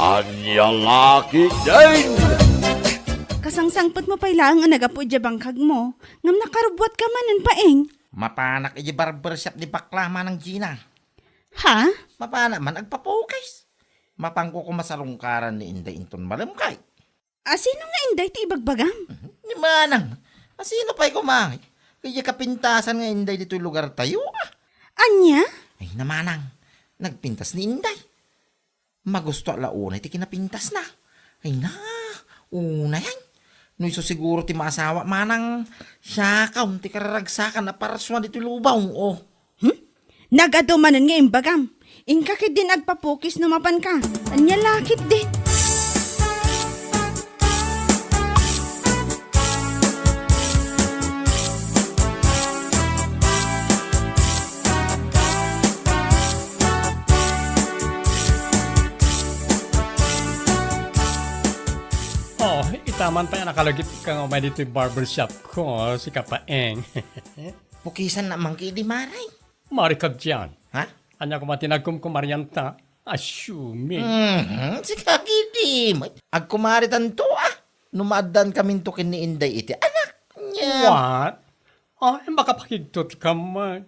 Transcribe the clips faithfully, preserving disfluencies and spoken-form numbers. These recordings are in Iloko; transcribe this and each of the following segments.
Ania la ketdin? Kasangsangpetmo pay laeng a naggapu idiay bangkagmo, ngem nakarubbuatka manen, Paeng. Mapanak idiay barbershop ni bakla, Manang Gina. Ha? Mapanak man agpapukis. Mapanko koma sarungkaran ni Inday inton malem kay. A, sino nga Inday ti ibagbagam? Ni Manang. A, sino pay koma? Kaya kapintasan nga Inday ditoy lugartayo, a. Ania? Ay, na Manang. Nagpintas ni Inday. Magusto la unay ti kinapintasna. Ay na, unay ay. No isu siguro ti maasawa, Manang, siakon ti kararagsakan a parsua ditoy lubaw, o. Hmm? Nagadu manen nga imbagam. Inka ketdin agpapukis no mapanka. Ania la ketdin? Oh, ita man pay a nakalagip ka nga umay ditoy barbershop ko, sika Paeng. Pukisannak man ketdi, Mare. Mari ka diay. Ha? Ania koma ti nagkumkumarianta? Assuming. Mhm, sika ketdi. Agkumaritanto, a. No maaddaankaminto ken ni Inday iti anak. Nia. What? Ay, makapakigtot ka man.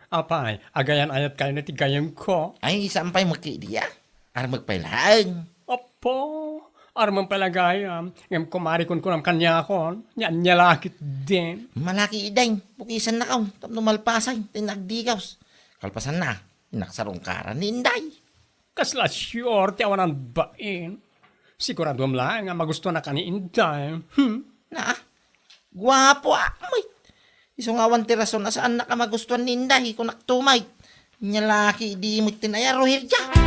Apay, agayan-ayatkayo ti gayemko? Ay, saan pay met ketdi, a. Armek pay laeng. Apo, armen pay la gayam, ngem kumari kunkunam kaniakon, nia, ania la ketdin. Malaki iday, pukisannakon, tapno malpasen ti nagdigaws. Kalpasanna, nagsarungkaran ni Inday. Kasla siyor ti awanan bain. Siguraduem laeng a magustuanka ni Inday. Hmm? Na, guapo, a, met. Isu nga awan ti rason a saannak a magustuan ni Inday, kunakto met. Nia la ketdi met ti nayaruhirda.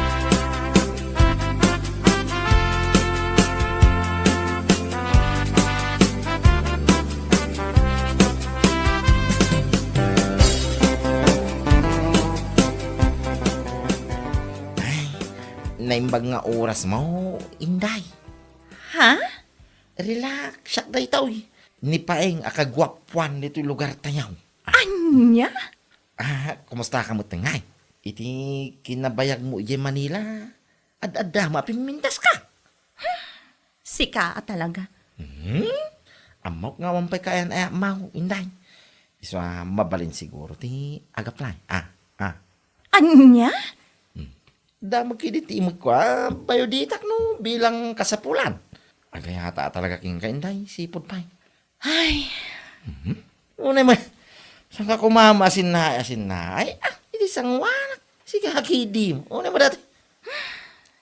Ay, naimbag nga orasmo, Inday. Ha? Relax, siak daytoy. Ni Paeng a kaguapuan ditoy lugartayo. Ania? Ah, kumustaka met ngay? Iti kinabayagmo idiay Manila, ad-adda met a pimmintaska. Sika a talaga. Hmm? Ammok nga awan pay kaayan-ayatmo, Inday. Isu a mabalin siguro ti agaplay. Ah, ah. Ania? Hmm. Damag ketdi ti imekko a bayo ditak no bilang kasapulan. Agayata a talaga kenka, Inday, sipud pay. Ay. Mhm. Unay met, saanka koma maasinnaay-asinnaay? Ah, iti sangoanak. Sika ketdi. Unay met daytoy.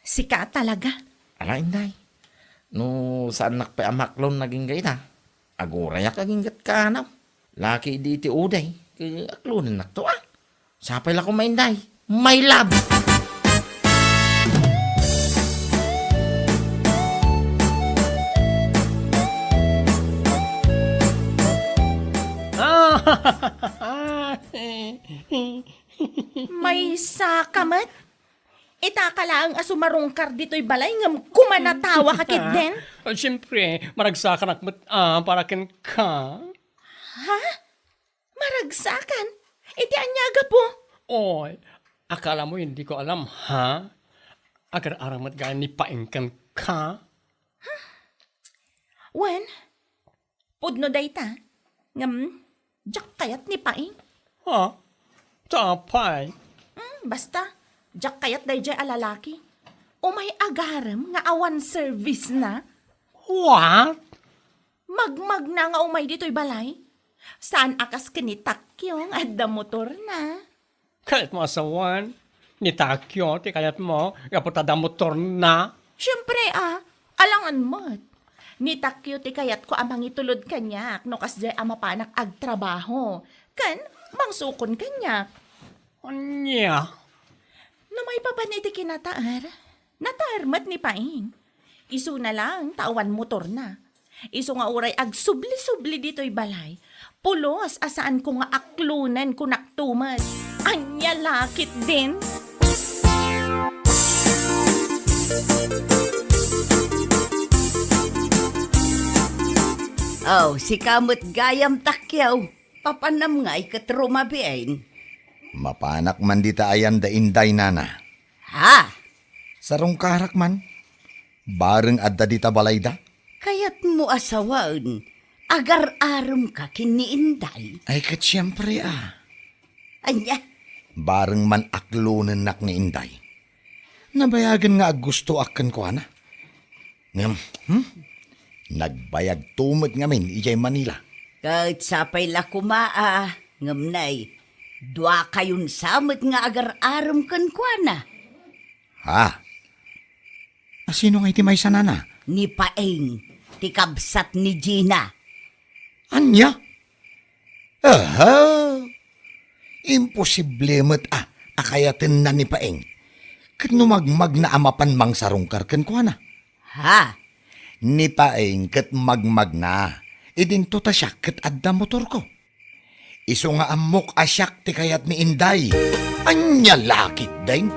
Sika talaga. Ala, Inday. No saannak pay a maaklon agingga ita, agurayak agingga ti kaanaw. La ketdi iti uday, ket aklonennakto, a. Sapay la koma, Inday. My love! Maysa ka met? Itaka laeng a sumarungkar ditoy balay ngem kumanatawa ka ketdin? Ah, siempre, maragsakanak met, ah, para kenka. Ha? Maragsakan? Iti ania a gapu? Oy, akalamo, diko alam, ha? Agar-aram met gayam ni Paeng kenka? Wen, pudno dayta. Ngem, diak kayat ni Paeng. Ha? Sapay? Hmm, basta, diak kayat daydiay a lalaki. Umay agarem nga awan service na. What? Magmagna nga umay ditoy balay. Saan a kas ken ni Takyo nga adda motorna. Kayatmo a sawen? Ni Takyo ti kayatmo gapu ta adda motorna? Siempre, a, alangan met. Ni Takyo ti kayatko a mangitulod kaniak no kasdiay a mapanak agtrabaho. Ken mangsukon kaniak. Ania? No maipapan iti kinataer, nataer met ni Paeng. Isuna laeng ta awan motorna. Isu nga uray agsubli-subli ditoy balay, pulos a saanko nga aklonen, kunakto met. Ania la ketdin? Oh, sika met gayam, Takyo. Papanam ngay ket rumabiin. Mapanak man dita ayan da Inday, nana. Ha? Sarungkarak man. Bareng adda dita balayda? Kayatmo a sawen, agar-aremka ken ni Inday. Ay, ket siempre a. Ania? Bareng man aklonennak ni Inday. Nabayagen nga aggustoak kenkuana. Ngem, hmm? Nagbayagto met ngamin idiay Manila. Ket sapay la koma a, ngem nay, duakayon sa met nga agar-arem kenkuana. Ha? A, sino ngay ti maysa, nana? Ni Paeng, ti kabsat ni Gina. Ania? Aha! Imposible met a, a kayatenna ni Paeng. Ket no magmagna a mapan mangsarungkar kenkuana? Ha? Ni Paeng ket magmagna. Idinto ta siak ket adda motorko. Isu nga ammok a siak ti kayat ni Inday. Ania la ketdin?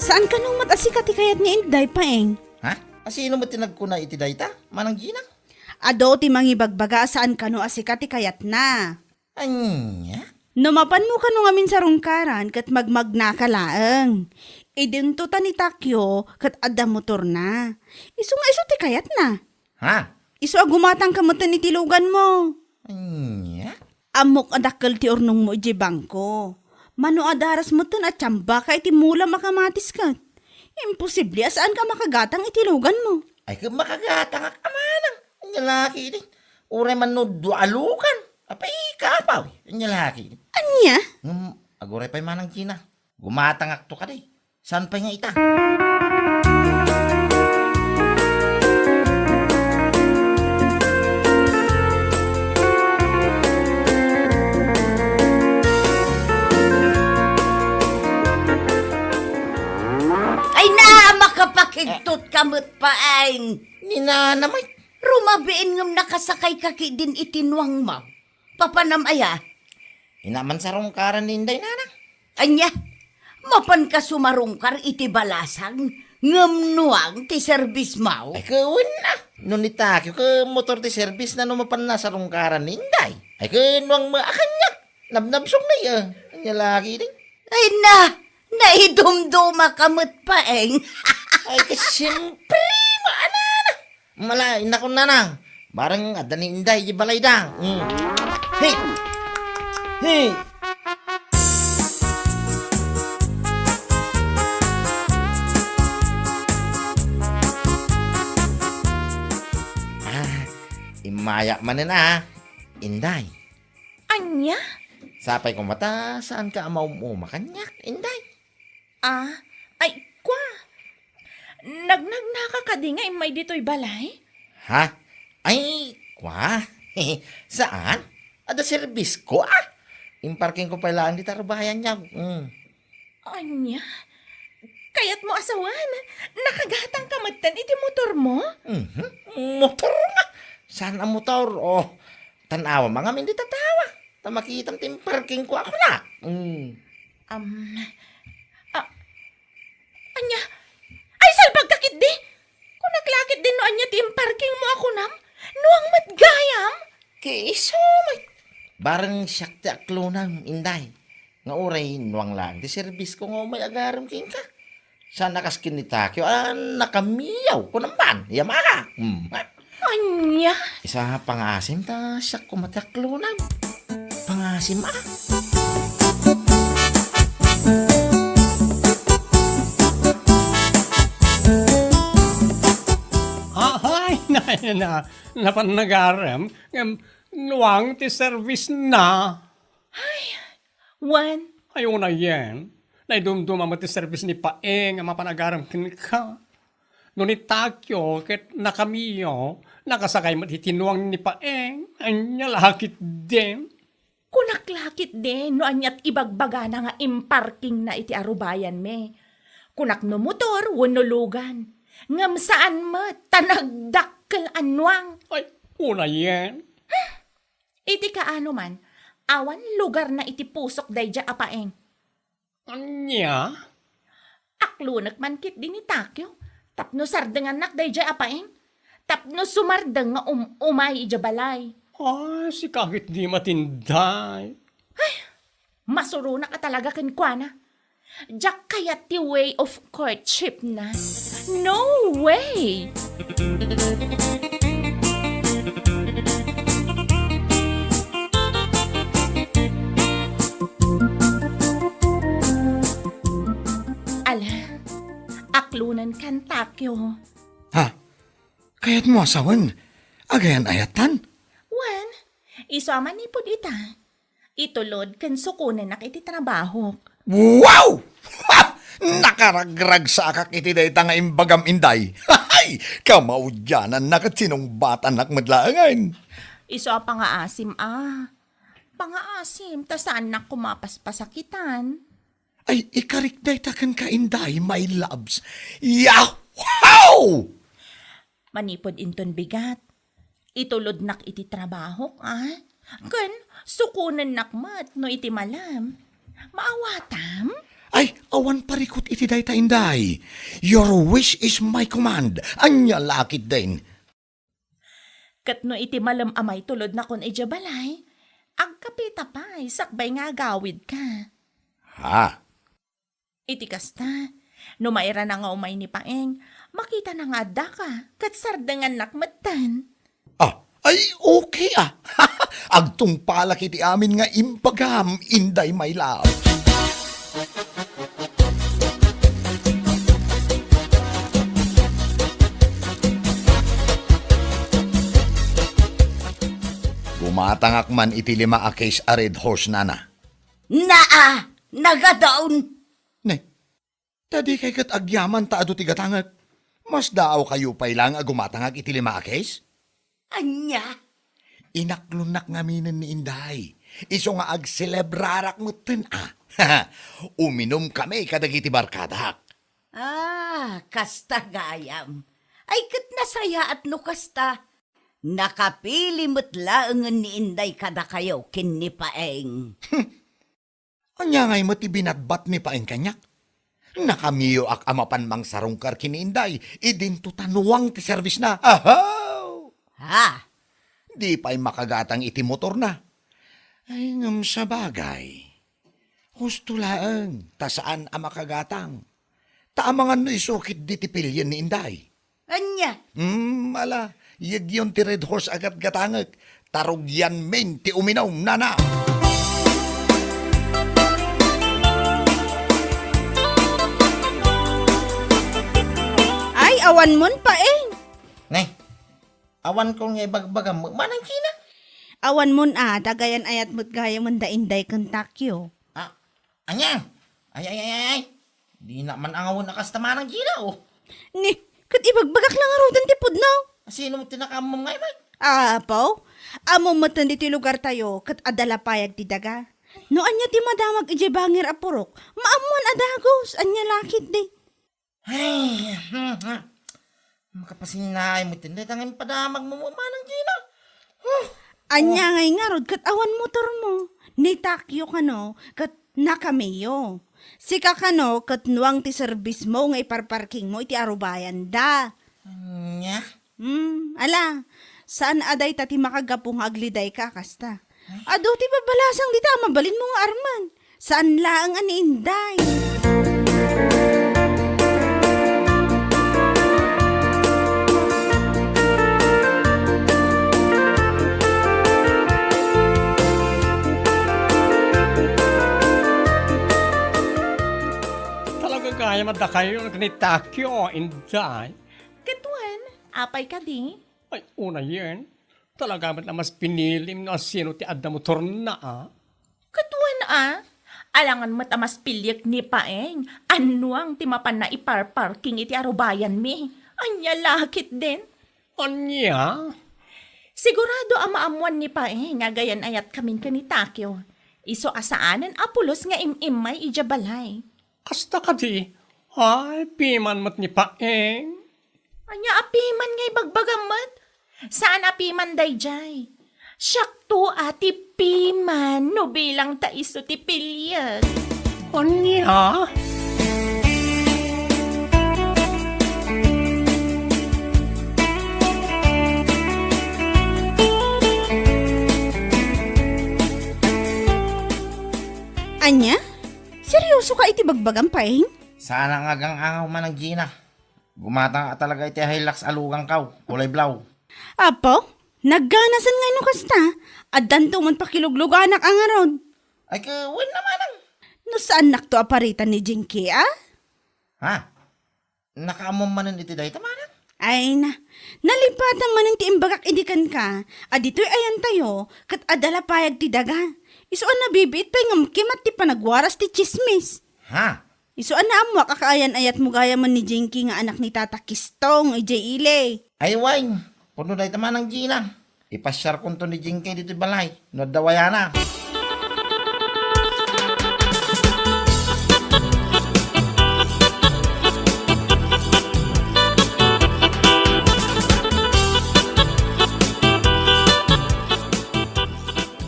Saan kano met a sika ti kayat ni Inday, Paeng? Ha? A, sino met ti nagkuna iti dayta, Manang Gina? Adu ti mangibagbaga a saan kano a sika ti kayatna. Ania? No mapanmo kano ngamin sarungkaran ket magmagnaka laeng. Idinto ta ni Takyo ket adda motorna. Isu nga isu ti kayatna. Ha? Isu a gumatangka metten iti luganmo. Ania? Ammok a dakkel ti urnongmo idiay bangko. Mano a daras metten a tiambaka iti mulam a kamatis ket. Imposible a saanka a makagatang iti luganmo. Ay, ket makagatangak a manang. Ania la ketdin? Uray man no dua a lugan. Apay, kapaw. Ania la ketdin? Ania? Ngem, aguray pay manang Gina. Gumatangakto kadi. Saan pay nga ita? Ay na, makapakigtot ka met, Paeng. Ni Nana met. Rumabiin ngem nakasakay ka ketdin iti nuangmo. Papanam aya? Ina, mansarungkaran ni Inday, nana. Ania? Mapanka sumarungkar iti balasang ngem nuang ti serbismo? Ay, ket wen a. No ni Takyo ket motor ti serbisna no mapanna sarungkaran ni Inday. Ay, ket nuang met a kaniak. Nabnabsong na iya. Ania la ketdin? Ay na, naidumdumaka met, Paeng. Ay, ket siempre, maanana. Mala, innakon nanang. Bareng adda ni Inday di balayda. Mm. Hey! Hey! Ah, immayak manen a, Inday. Ania? Sapay koma ta, saanka a maum-uma kaniak, Inday? Ah, ay, kua. Nagnagnaka kadi nga immay ditoy balay? Ha? Ay, kua. Saan? Adda serbisko, ah. Imparkingko pay laeng dita rubayan, Nyag. Mm. Ania? Kayatmo a sawen, nakagatangka metten iti motormo? Mhm. Motor nga. Saan a motor? Oh, tan-awam a ngamin dita tawa. Ta makitam ti imparkingko a kunak. Mm. Am, a, ania? Ay, salbagka ketdi! Kunak la ketdi no ania ti imparkingmo a kunam? Nuang met gayam? Ket isu met. Bareng siak ti aklonam, Inday. Nga uray nuang laeng ti serbisko nga umay agarem kenka. Saan a kas ken ni Takyo a nakamiyaw, kunam man, yamaka. Hmm. Ania? Isu a pangaasim ta siak koma ti aklonam. Pangaasim a. Ahay, na, na, napan nagarem, ngem nuang ti servisna. Ay, Wen. Ay, unayen, naidumduma met ti serbis ni Paeng a mapan agarem kenka. No ni Takyo ket nakamiyo, nakasakay met iti nuang ni Paeng. Ania la ketdin? Kunak la ketdin no ania ti ibagbagana nga imparkingna iti arubayanmi. Kunak no motor wenno lugan. Ngem saan met ta nagdakkel a nuang. Ay, unayen. Iti kaano man, awan lugarna iti pusok daydiay a Paeng. Ania? Aklonek man ketdi ni Takeo tapno sardengannak daydiay a Paeng, tapno sumardeng nga um-, umay idiay balay. Ay, sika ketdi met, Inday. Ay, masuronak a talaga kenkuana. Diak kayat ti way of courtship na. No way! Ala, aklonenkan, Takeo. Ha? Kayatmo a sawen? Agayan-ayattan? Wen, isu a manipud ita, itulod ken sukonennak iti trabahok. Wow! Ha! Nakaragragsakak iti dayta nga imbagam, Inday. Hay! Kamaudiananna ket sinungbatannak met laengen. Isu a pangaasim a. Pangaasim, ta saannak koma paspasakitan. Ay, ikarik dayta kenka, Inday, my loves. Yahoo! Manipud inton bigat, itulodnak iti trabahok, a? Ken sukonennak met no iti malem. Maawatam? Ay, awan parikut iti dayta, Inday. Your wish is my command. Ania la ketdin? Ket no iti malem a maitulodnakon idiay balay, agkapita pay sakbay nga agawidka. Ha? Iti kasta, no mairana nga umay ni Paeng, makitana nga addaka, ket sardengannak metten. Ah, ay, okay a. Agtungpalak iti amin nga imbagam, Inday, my love. Gumatangak man iti lima a case a Red Horse, nana. Naa! Nagadaon! Ne, ta dikay ket agyaman ta adu ti gatangek. Masdaawkayo pay laeng a gumatangak iti lima a case? Ania? Inaklonnak ngaminen ni Inday. Isu nga agselebrarak metten a. Uminumkami kadagiti barkadak. Ah, kasta gayam. Ay, ket nasayaat no kasta. Nakapili met laengen ni Inday kadakayo ken ni Paeng. Ania ngay met ti binatbat ni Paeng kaniak? Nakamiyoak a mapan mangsarungkar ken ni Inday, idinto ta nuang ti serbisna. Ahaw! Ha? Di pay makagatang iti motorna. Ay, ngem sabagay. Husto laeng, ta saan a makagatang. Ta amangan no isu ketdi ti pilien ni Inday. Ania? Hmm, ala, yegyon ti Red Horse a gatgatangek, ta rugianmin ti uminum, nana. Ay, awanmon, Paeng. Ne, awankon nga ibagbagam, manang Gina? Awanmon a, ta agayan-ayat met gayamen da Inday ken Takyo. Ah, ania? Ay, ay, ay, ay, ay. Dinak man angawen a kasta, manang Gina, oh. Ni, ket ibagbagak la ngaruden ti pudno. Sino met ti nakaammom ngay met? Apo, ammom met ditoy lugartayo, ket adda la payag ti daga. No ania ti madamag idiay bangir a purok, maammoan a dagus, ania la ketdi. Ay, hmm, hmm. Makapasinnaay met dayta nga impadamagmo, manang Gina. Huh. Ania ngay ngarud ket awan motormo? Ni Takyo kano ket nakamiyo. Sika kano ket nuang ti serbismo nga iparparkingmo iti arubayanda. Ania? Hmm, ala, saan a dayta ti makagapu nga aglidayka a kasta. Adu ti babalasang dita a mabalinmo nga armen. Saan laeng a ni Inday. Talaga gayam a dakayo ni Takyo, Inday. Ket wen, apay kadi? Ay, unayen. Talaga met a mas pinilim no asino ti adda motorna, a? Ket wen, a? Alangan met a mas piliek ni Paeng a nuang ti mapanna iparparking iti arubayanmi. Ania la ketdin? Ania? Sigurado a maammoan ni Paeng a agayan-ayatkamin ken ni Takyo. Isu a saanen a pulos nga im-immay idiay balay. Kasta kadi? Ay, piman met ni Paeng. Ania a piman nga ibagbagam met? Saan a piman daydiay. Siakto a ti piman no bilang ta isu ti piliek. Ania? Ania? Seryoso ka iti bagbagam, Paeng? Saan nga agang-angaw, Manang Gina. Gumatang a talaga iti Hilux a lugankaw, kulay blaw. Apo, nagganasan nga no kasta. Addanto man pakilugluganak a ngarud. Ay, ka, wen na, Manang. No saannakto a paritan ni Jinky, a? Ha? Nakaammom manen iti dayta, Manang? Ay na, nalipatan manen ti imbagak idi kenka, a ditoy ayantayo, ket adda la payag ti daga. Isu a nabibiit pay ngem kimat ti panagwaras ti tsismis. Ha? Isu a naammoak a kaayan-ayatmo gayam ni Jinky nga anak ni Tata Kistong, idiay ili. Ay, wen, pudno dayta, Manang Gina. Ipasiarkonto ni Jinky ditoy balay no adda wayana.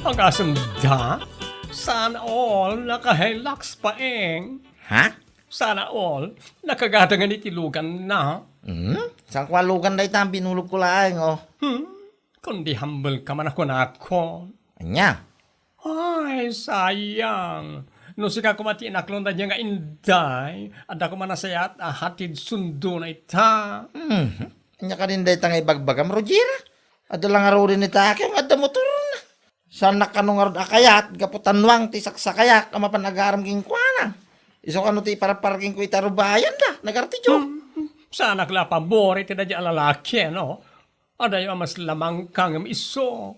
Agasem da? Sana all, naka-Hilux, Paeng. Ha? Sana all, nakagadangan iti luganna. Hmm? Saan ko a lugan dayta, binulogko laeng, oh. Hmm? Kundi humble ka man a kunakon. Ania? Ay, sayang. No sika koma ti inaklon daydiay nga inday, adda koma nasayaat a hatid sundona ita. Hmm. Ania kadin dayta nga ibagbagam, Rogera? Adda la ngaruden ni Takeo nga adda motorna. Saannak kano ngarud a kayat gapu ta nuang ti saksakayak a mapan agaram kenkuana. Isu kano ti iparparkingko ita rubayanda, nagartiyo. Hmm. Saanak la a pabor iti daydiay a lalaki, no? Adayo a mas lamang ka ngem isu.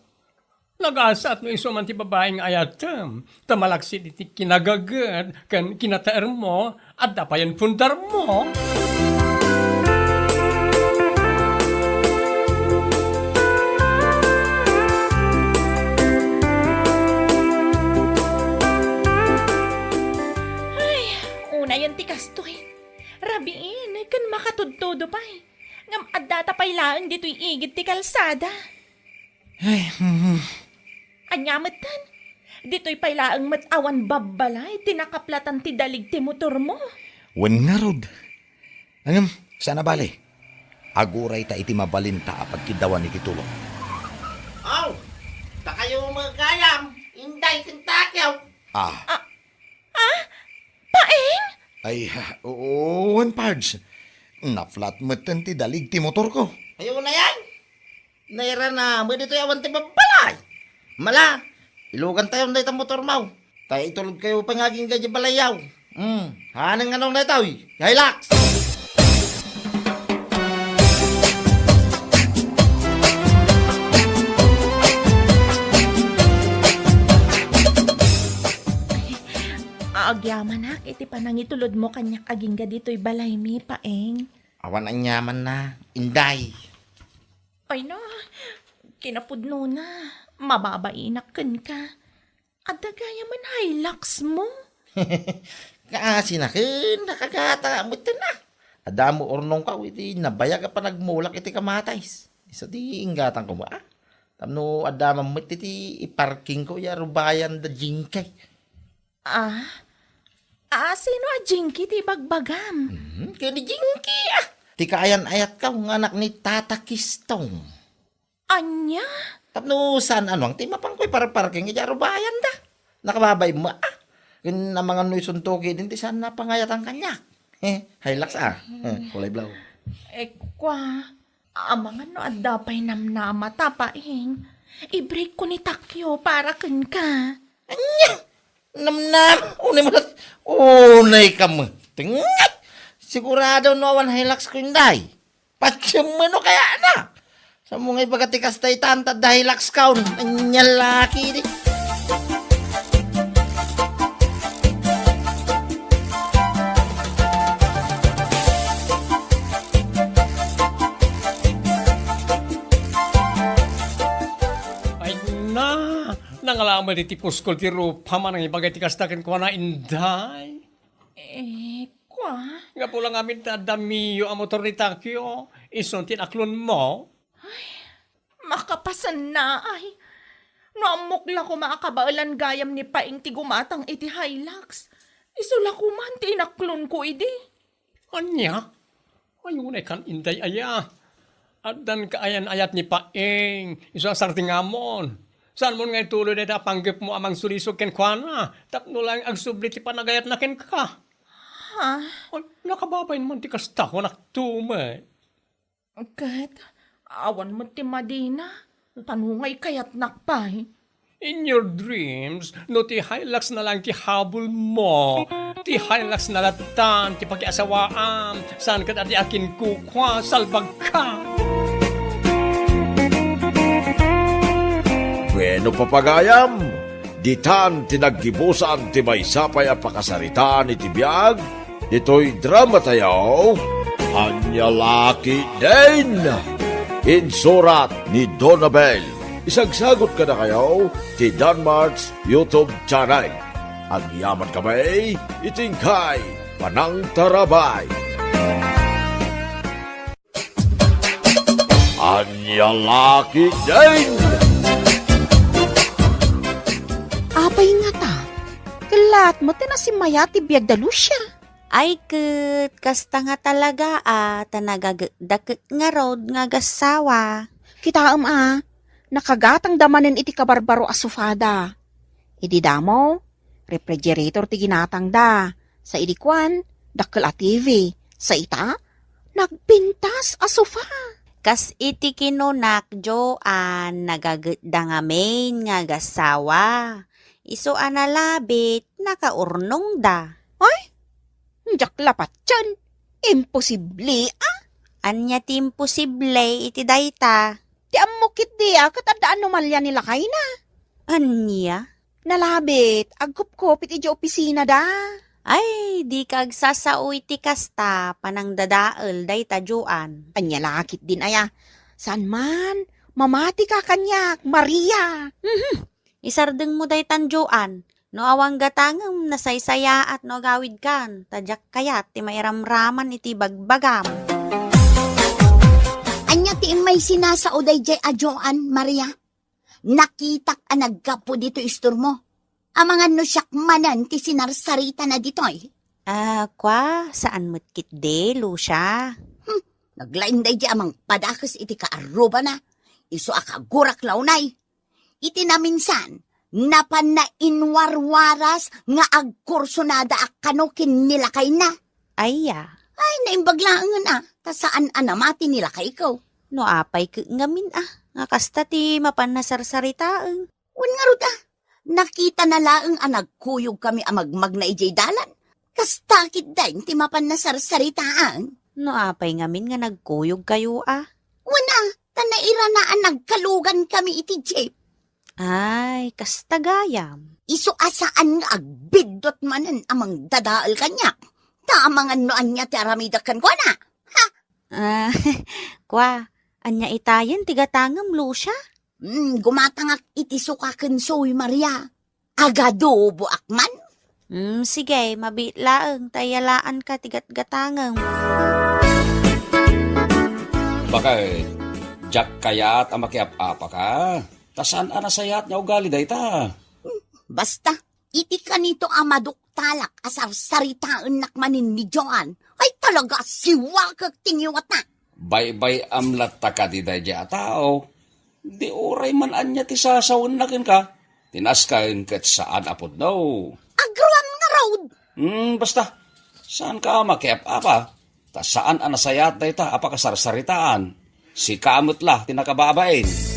Nagasat no isu man ti babai nga ayatem, ta malaksid iti kinagaged ken kinataermo, adda payen pundarmo. Ay, unayen ti kastoy. Rabiin ken makatudtudo pay. Ngem addata pay laeng ditoy igid ti kalsada. Ay, mhm. Ania metten? Ditoy pay laeng met awan babbalay ti nakaplatan ti dalig ti motormo. Wen ngarud. Ngem, saan a bale. Agurayta iti mabalinta a pagkiddawan iti tulong. Aw, dakayo met gayam, Inday ken Takeo. Ah. Ah, Ah? Paeng? Ay, oo, wen, Pards. Naplat metten ti dalig ti motorko. Ay, unayen. Nairana met ditoy awan ti babbalay. Mala, ilugantayon dayta motormo. Ta itulodkayo pay nga agingga idiay balayyo. Hmm, haaneng nga nung daytoy, Hilux. Agyamanak iti panangitulodmo kaniak agingga ditoy balaymi, Paeng. Awan aniamanna, Inday. Ay na, kinapudnona, mababainak kenka. Adda gayamen Hiluxmo? Kaasina ken nakagata metten a. Adda mo urnongko iti nabayag a panagmulak iti kamatis. Isu ti inggatangko met a. Tapno adda man met iti iparkingko ya rubayan da Jinky. Ah? Ah, sino a Jinky ti ibagbagam? Hmm, ken ni Jinky a. Ti kaayan-ayatko nga anak ni Tata Kistong. Ania? Tapno saan a nuang ti mapanko iparparking idiay rubayanda. Nakababain met a. Ken amangan no isunto ketdin ti saan a pangayatan kaniak. Eh, Hilux a. Eh, kulay blaw. Eh, kua, amangan no adda pay namnamata, Paeng. I-break ko ni Takeo para kenka. Ania? Namnam, unay mo nat-, unay ka mo. Tingay! Sigurado no awan Hiluxko, Inday. Patiem no kayatna. Saan mo nga ibaga ti kasta itan, ta adda Hiluxkaon. Ania laki di. Ay na, nangalaman iti puskol ti rupa, manang ibaga ti kasta kenkuana, Inday. Eh, kua? Gapu la ngamin ta adda Mio a motor ni Takeo, isu ti inaklonmo. Ay, makapasennaay. No ammok la koma a kabaelan gayam ni Paeng ti gumatang iti Hilux, isu la koman ti inaklonko idi. Ania? Ay, unay kan Inday aya. Addan kaayan-ayat ni Paeng, isu a sartingamon. Saanmon nga ituloy dayta a panggepmo a mangsulisog kenkuana tapno laeng agsubli ti panagayatna kenka? Ha? O, nakababain man ti kasta, kunak met. Ket awan met ti madina. Tano ngay kayatnak pay? In your dreams, no ti Hilux na lang ti habulmo, ti Hilux na lattan ti pakiasawaam, saan ket a di akinkukua, salbagka. Bueno, papagayam, ditan ti naggibusan ti maysa pay a pakasaritaan iti biag, ditoy dramatayo, Ania La Ketdin. Insurat ni Donabel. Isagsagot kadakayo ti Danmart's YouTube channel. Agyaman kami iti inkay panangtarabay. Ania La Ketdin. Apay ngata? Kellat met ti nasimaya ti biag da Lucia. Ay ket, kasta nga talaga a, ta nagagda ket ngarud nga agassawa. Kitaem a, nakagatangda manen iti kabarbaro a sofada. Idi damo, refrigerator ti ginatangda. Sa idi kuan, dakkel a T V. Sa ita, nagpintas a sofa. Kas iti kinunak, Joan, nagagda ngamin nga agassawa. Isu a nalabit, nakaurnongda. Ay, diak la patien. Imposible, a? Ania ti imposible iti dayta? Ti ammok ketdi a ket adda anomalia ni lakayna. Ania? Nalabit, agkupkupit idiay opisina da. Ay, dika agsasao iti kasta, panangdadael dayta, Joan. Ania la ketdin aya? Saan man, mamatika kaniak, Maria. Mhm. Isardengmo daytan, Joan. No awan gatangem, nasaysayaat no agawidkan, ta diak kayat ti mairamraman iti bagbagam. Ania ti immay sinasao daydiay a Joan, Maria? Nakitak a naggapu ditoy istormo. Amangan no siak manen ti sinarsaritana ditoy. Ah, kua, saan met ketdi, Lucia? Hmm, naglaing daydiay a mangpadakes iti kaarrubana. Isu a kagurak la unay. Iti naminsan, napanna inwarwaras nga agkursunada a kano ken ni lakayna. Aya. Ay, naimbag laengen a, ta saan a namati ni lakayko. No apay ket ngamin a, nga kasta ti mapan nasarsaritaen. Wen ngarud a, nakitana laeng a nagkuyogkami a magmagna idiay dalan. Kasta ketdin ti mapan nasarsaritaen. No apay ngamin nga nagkuyogkayo a? Wen a, ta nairana a nagkalugankami iti jeep. Ay, kasta gayam. Isu a saan nga agbiddut manen a mangdadael kaniak. Ta amangan no ania ti aramidek kenkuana. Ha? Ah, kua, ania itayen ti gatangem, Lucia? Hmm, gumatangak iti suka ken soy, Maria. Agadoboak man? Hmm, sige, mabiit laeng ta iyalaanka ti gatgatangem. Bakay, diak kayat a makiap-apaka. Ta saan a nasayaat nga ugali dayta. Hmm, basta, iti kanito a maduktalak a sarsaritaennak manen ni Joan, ay talaga siwakek ti ngiwatna. Baybay-am latta kadi daydiay a tao. Di uray man ania ti sasawenna kenka, ti nasken ket saan a pudno. Agroam ngarud! Hmm, basta, saanka a makiap-apa, ta saan a nasayaat dayta a pakasarsaritaan. Sika met la ti nakababain.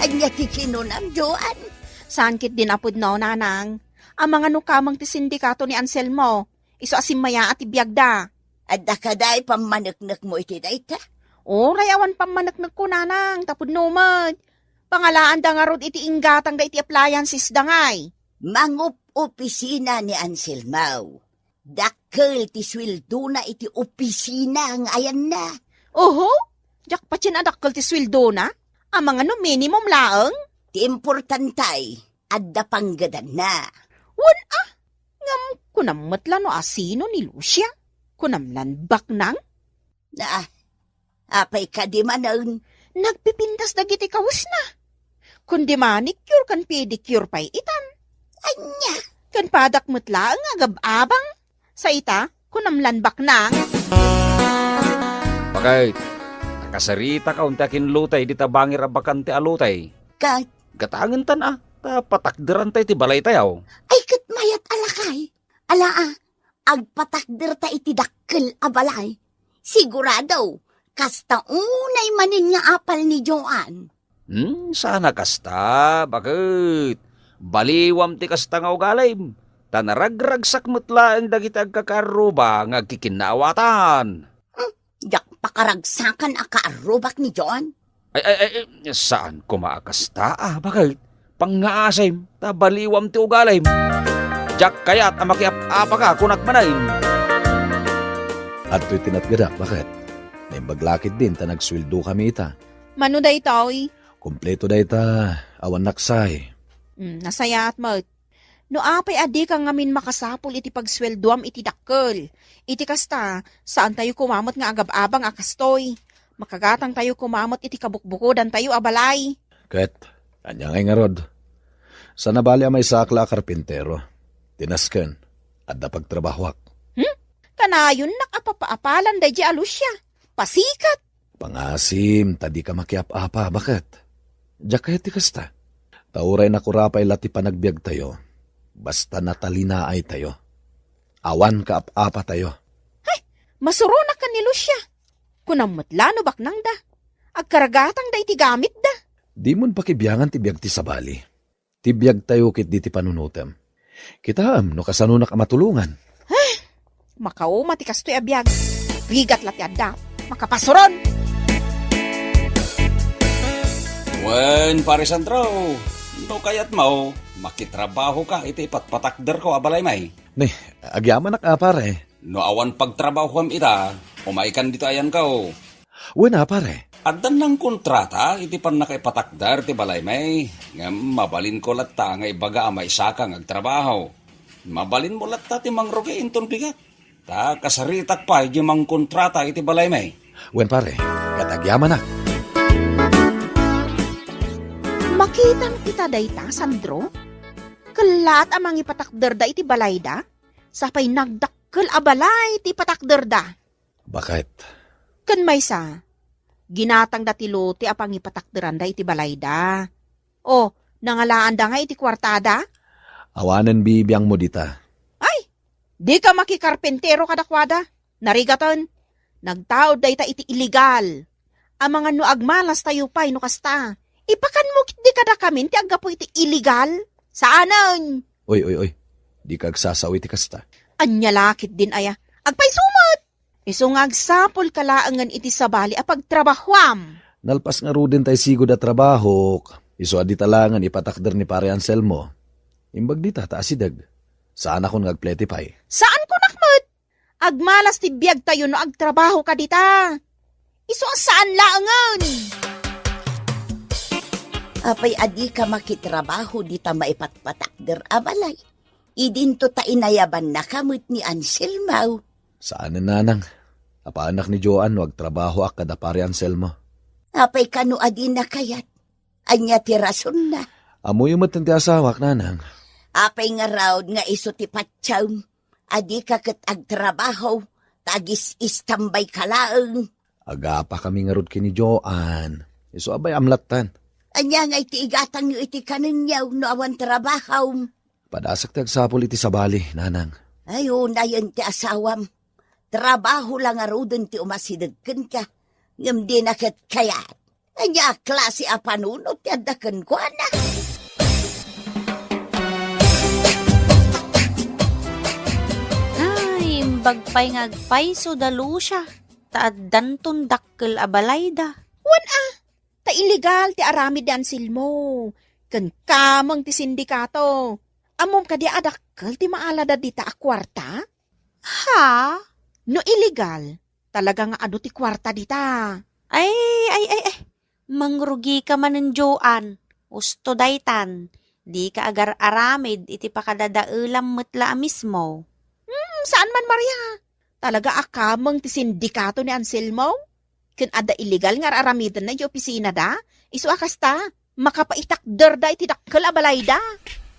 Ania ti kinunam, Joan? Saan ketdin a pudno, nanang. Amangan no kameng ti sindikato ni Anselmo. Isu a simmayaat ti biagda. Adda kadi pammaneknekmo iti dayta? Uray awan pammaneknekko, nanang, ta pudno met. Pangalaanda ngarud iti inggatangda iti appliancesda ngay. Mangup-opisina ni Anselmo. Dakkel ti sueldona iti opisina nga ayanna. Oho, diak patien a dakkel ti sueldona. Amangan no minimum laeng. Ti importante, adda panggedanna. Wen a, ngem kunam met la no asino ni Lucia? Kunam lan baknang? Ah, apay kadi manen? Nagpipintas dagiti kawesna. Kundi manicure ken pedicure pay itan. Ania? Ken padak met laeng nga agab-abang. Sa ita, kunam lan baknang. Bakit? Kasaritak a unta kinlutay dita bangir a bakante a lutay. Ket? Gatangentan a, ta patakderanta iti balaytayo. Ay, ket mayat a lakay. Ala a, agpatakderta iti dakkel a balay. Sigurado, kasta unay manen nga apal ni Joan. Hmm, saan a kasta, baket. Baliwam ti kasta nga ugalim, ta naragragsak met laeng dagiti agkakaarruba nga agkikinnaawatan. Hmm, diak pakaragsakan a kaarrubak ni Joan. Ay, ay, ay, ay, saan koma a kasta, a, baket? Pangngaasim, ta baliwam ti ugalim. Diak kayat a makiap-apaka, kunak manen. Adtoy ti natgadak, baket. Naimbag la ketdin ta nagsueldo kami ita. Mano daytoy? Kompleto dayta, awan naksay. Hmm, nasayaat met. No apay a dika ngamin makasapul iti pagsueldoam iti dakkel. Iti kasta, saantayo koma met nga agab-abang a kastoy. Makagatangtayo koma met iti kabukbukodantayo a balay. Ket, ania ngay ngarud? Saan a bali a maysaak la a karpintero. Ti nasken, adda pagtrabahoak. Hmm? Kanayonnak a papaapalan daydiay a Lucia. Pasikat! Pangasim, ta dika makiap-apa, baket. Diak kayat ti kasta. Ta uray nakurapay la ti panagbiagtayo, basta natalinaaytayo. Awan kaap-apatayo. Hay, masuronak ken ni Lucia. Kunam met la no baknangda. Agkaragatangda iti gamitda. Dimon pakibiangan ti biag ti sabali. Ti biagtayo ketdi ti panunotem. Kitaem no kasanonak a matulongan. Ay, makauma ti kastoy a biag. Rigat la ti adda. Makapasuron! Wen, Pare Sandro, no kayatmo, makitrabahoka iti patpatakderko a balay, may. Ni, agyamanak a, pare. No awan pagtrabahoam ita, umaykan dita ayanko. Wen a, pare. Addan nangkontrata iti pannakaipatakder ti balaymi, ngem mabalinko latta nga ibaga a maysaka nga agtrabaho. Mabalinmo latta ti mangrugi inton bigat. Ta kasaritak pay diay mangkontrata iti balaymi. Wen, pare, ket agyamanak. Makitam ita dayta, Sandro? Kellaat a mangipatakderda iti balayda? Sapay nagdakkel a balay ti ipatakderda. Baket. Ken maysa, ginatangda ti lote a pangipatakderanda iti balayda. O, nangalaanda nga iti kuartada? Awanen bibiangmo dita. Ay, dika makikarpintero kadakuada. Narigaten, nagtaud dayta iti iligal. Amangan no agmalastayo pay no kasta. Ipakanmo ketdi kadakamin ti aggapu iti iligal? Saanen! Oy, oy, oy. Dika agsasao iti kasta. Ania la ketdin aya? Agpayso met! Isu nga agsapulka laengen iti sabali a pagtrabahoam. Nalpas ngaruden tay sigud a trabahok. Isu a dita laengen ipatakder ni Pare Anselmo. Imbag dita ta asideg. Saanakon nga agplete pay. Saankonak met! Agmalas ti biagtayo no agtrabahoka dita. Isu a saan laengen. Apay a dika makitrabaho dita maipatpatakder a balay? Idinto ta inayabannaka met ni Anselmo. Saanen, nanang. Apaannak ni Joan no agtrabahoak kada Pare Anselmo. Apay kano a dina kayat? Ania ti rasonna? Ammoyo met ti asawak, nanang. Apay ngarud nga isu ti patiem? A dika ket agtrabaho, ta agis-istambayka laeng. Agapakami ngarud ken ni Joan. Isu a bay-am lattan. Ania ngay ti igatangyo iti kanenyo no awan trabahom? Padasak ti agsapul iti sabali, nanang. Ay, unayen ti asawam. Trabaho la ngaruden ti umasideg kenka. Ngem dina ket kayat. Ania a klase a panunot ti adda kenkuana? Ay, imbag pay nga agpayso da Lucia, ta addanton dakkel a balayda. Wen a, ta ilegal ti aramid ni Anselmo, ken kameng ti sindikato. Ammom kadi a dakkel ti maalada dita a kuarta? Ha? No ilegal, talaga nga adu ti kuarta dita. Ay, ay, ay, ay. Mangrugika manen, Joan. Usto daytan. Dika agar-aramid iti pakadadaelam met la a mismo. Hmm, saan man, Maria? Talaga a kameng ti sindikato ni Anselmo? Ken adda ilegal nga ar-aramidenna idiay opisinada? Isu a kasta, makapaitakderda iti dakkel a balayda.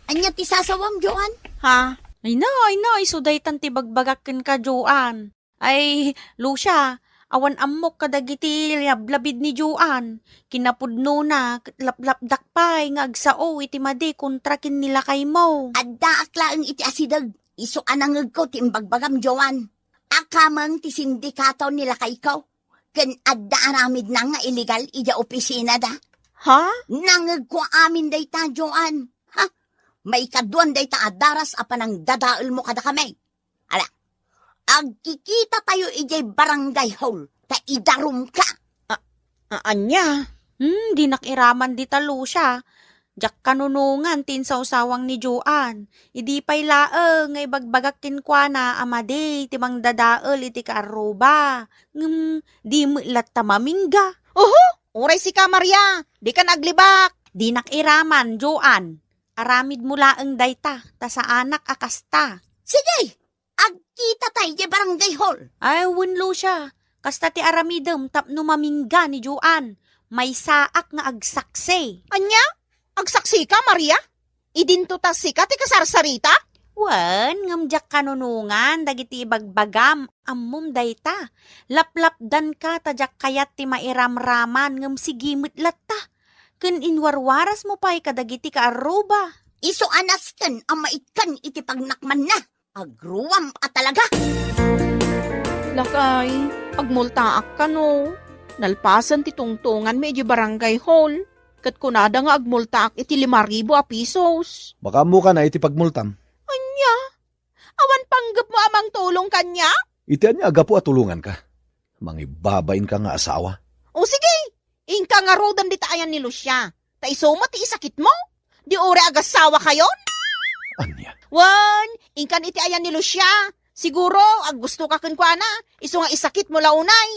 Ania ti sasawam, Joan? Ha? Ay na, ay na, isu daytan ti bagbagak kenka, Joan. Ay, Lucia, Awan ammok kadagiti lablabid ni Joan. Kinapudnona, ket laplapdak pay nga agsao iti madi kontra ken ni lakaymo. Addaak laeng iti asideg. Isu a nangegko ti imbagbagam, Joan. Akameng ti sindikato ni lakayko. Ken adda aramidna nga illegal idiay opisinada. Ha? Nangegko amin dayta, Joan. Ha? Maikaduan dayta a daras a panangdadaelmo kadakami. Ala, agkikitatayo idiay barangay hall, ta idarumka. A-, a-, ania? Hmm, dinak iraman dita, Lucia. Diak kanunongan ti insawsawang ni Joan. Idi pay laeng nga ibagbagak kenkuana a madi ti mangdadael iti kaarruba. Ngem di met latta mamingga. Oho! Uray sika, Maria! Dikan aglibak! Dinak iraman, Joan. Aramidmo laeng dayta, ta saanak a kasta. Sige! Agkitata idiay barangay hall. Ay, wen, Lucia. Kasta ti aramidem tapno mamingga ni Joan. Maysaak nga agsaksi. Ania? Agsaksika, Maria? Idinto ta sika ti kasarsarita? Wen, ngem diak kanunongan dagiti ibagbagam. Ammom dayta. Laplapdanka ta diak kayat ti mairamraman ngem sige met latta. Ken inwarwarasmo pay kadagiti kaarruba. Isu a nasken a maikkan iti pagnakmanna. Agruam a talaga! Lakay, agmultaak kano. Nalpasen ti tungtonganmi idiay barangay hall. Ket kunada nga agmultaak iti lima ribu a pisos. Makaammoka na iti pagmultam. Ania? Awan panggepmo a mangtulong kaniak? Iti ania a gapu a tulonganka? Mangibabainka nga asawa. O sige, inka ngaruden dita ayan ni Lucia. Ta isu met ti isakitmo? Di uray agasawakayon? Ania? Wen, inkan iti ayan ni Lucia. Siguro, aggustoka kenkuana, isu nga isakitmo la unay.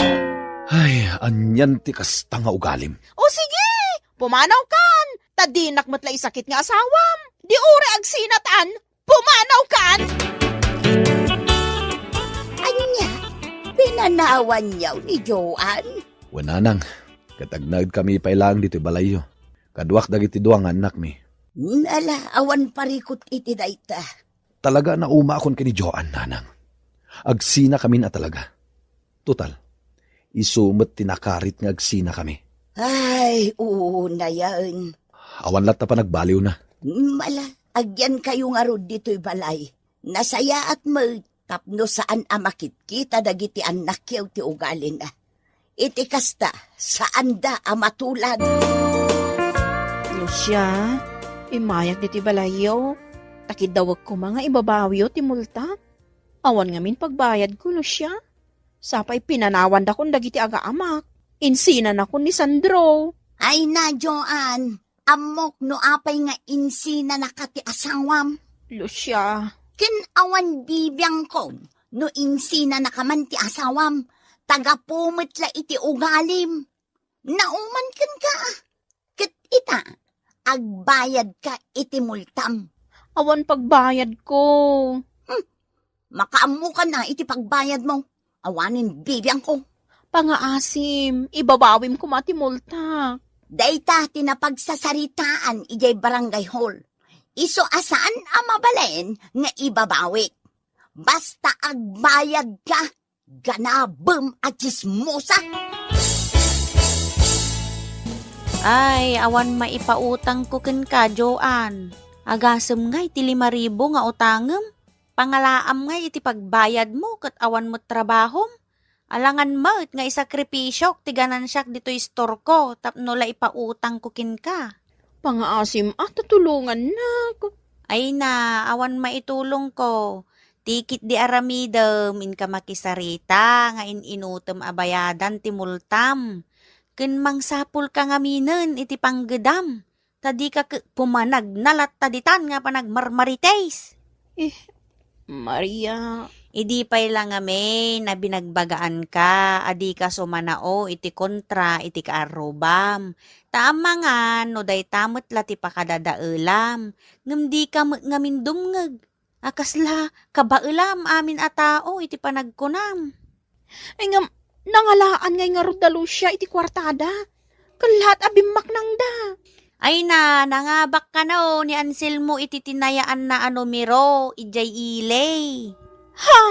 Ay, anian ti kasta nga ugalim? O sige, pumanawkan, ta dinak met la isakit nga asawam. Di uray agsinatan, pumanawkan! Ania, pinanawanyo ni Joan? Wen, nanang, ket agnaedkami pay laeng ditoy balayyo. Kaduak dagiti dua nga annakmi. Ala, awan parikut iti dayta. Talaga a naumaakon ken ni Joan, nanang. Agsinakamin a talaga. Total, isu met ti nakarit nga agsinakami. Ay, unayen. Awan latta panagbaliwna. Ala, agyankayo ngarud ditoy balay. Nasayaat met tapno saan a makitkita dagiti annakyo ti ugalina. Iti kasta, saanda a matulad. Lucia, immayak ditoy balayyo. Ta kiddawek koma nga ibabawiyo ti multa. Awan ngamin pagbayadko, Lucia. Sapay pinanawandakon dagiti agaamak. Insinanakon ni Sandro. Ay na, Joan. Ammok no apay nga insinanaka ti asawam. Lucia. Ken awan bibiangko no insinanaka man ti asawam. Tagapu met la iti ugalim. Nauman kenka. Ket ita, agbayadka iti multam. Awan pagbayadko. Hmm. Makaammokan a iti pagbayadmo. Awanen bibiangko. Pangaasim, ibabawim koma ti multak. Dayta ti napagsasaritaan idiay barangay hall. Isu a saan a mabalin nga ibabawik. Basta agbayadka, ganabem a tsismosa! Ay, awan maipautangko kenka, Joan. Agasem ngay ti lima ribu nga utangem? Pangalaam ngay iti pagbayadmo ket awan met trabahom? Alangan met nga isakripisiok ti ganansiak ditoy istorko tapno la ipautangko kenka. Pangaasim a, ta tulongannak. Ay na, awan maitulongko. Ti ketdi aramidem, inka makisarita nga in-inutem a bayadan ti multam. Ken mangsapulka ngaminen iti panggedam. Ta dika ke-, pumanagna latta ditan nga panagmarmarites. Eh, Maria. Idi pay la ngamin a binagbagaanka a dika sumanao iti kontra iti kaarrubam. Ta amangan no dayta met la ti pakadadaelam, ngem dika met ngamin dumngeg. A kasla kabaelam amin a tao iti panagkunam. Ay ngem, nangalaan ngay ngarud da Lucia iti kuartada. Kellat a bimmaknangda. Ay na, nangabak kano ni Anselmo iti tinayaanna a numero idiay ili. Ha?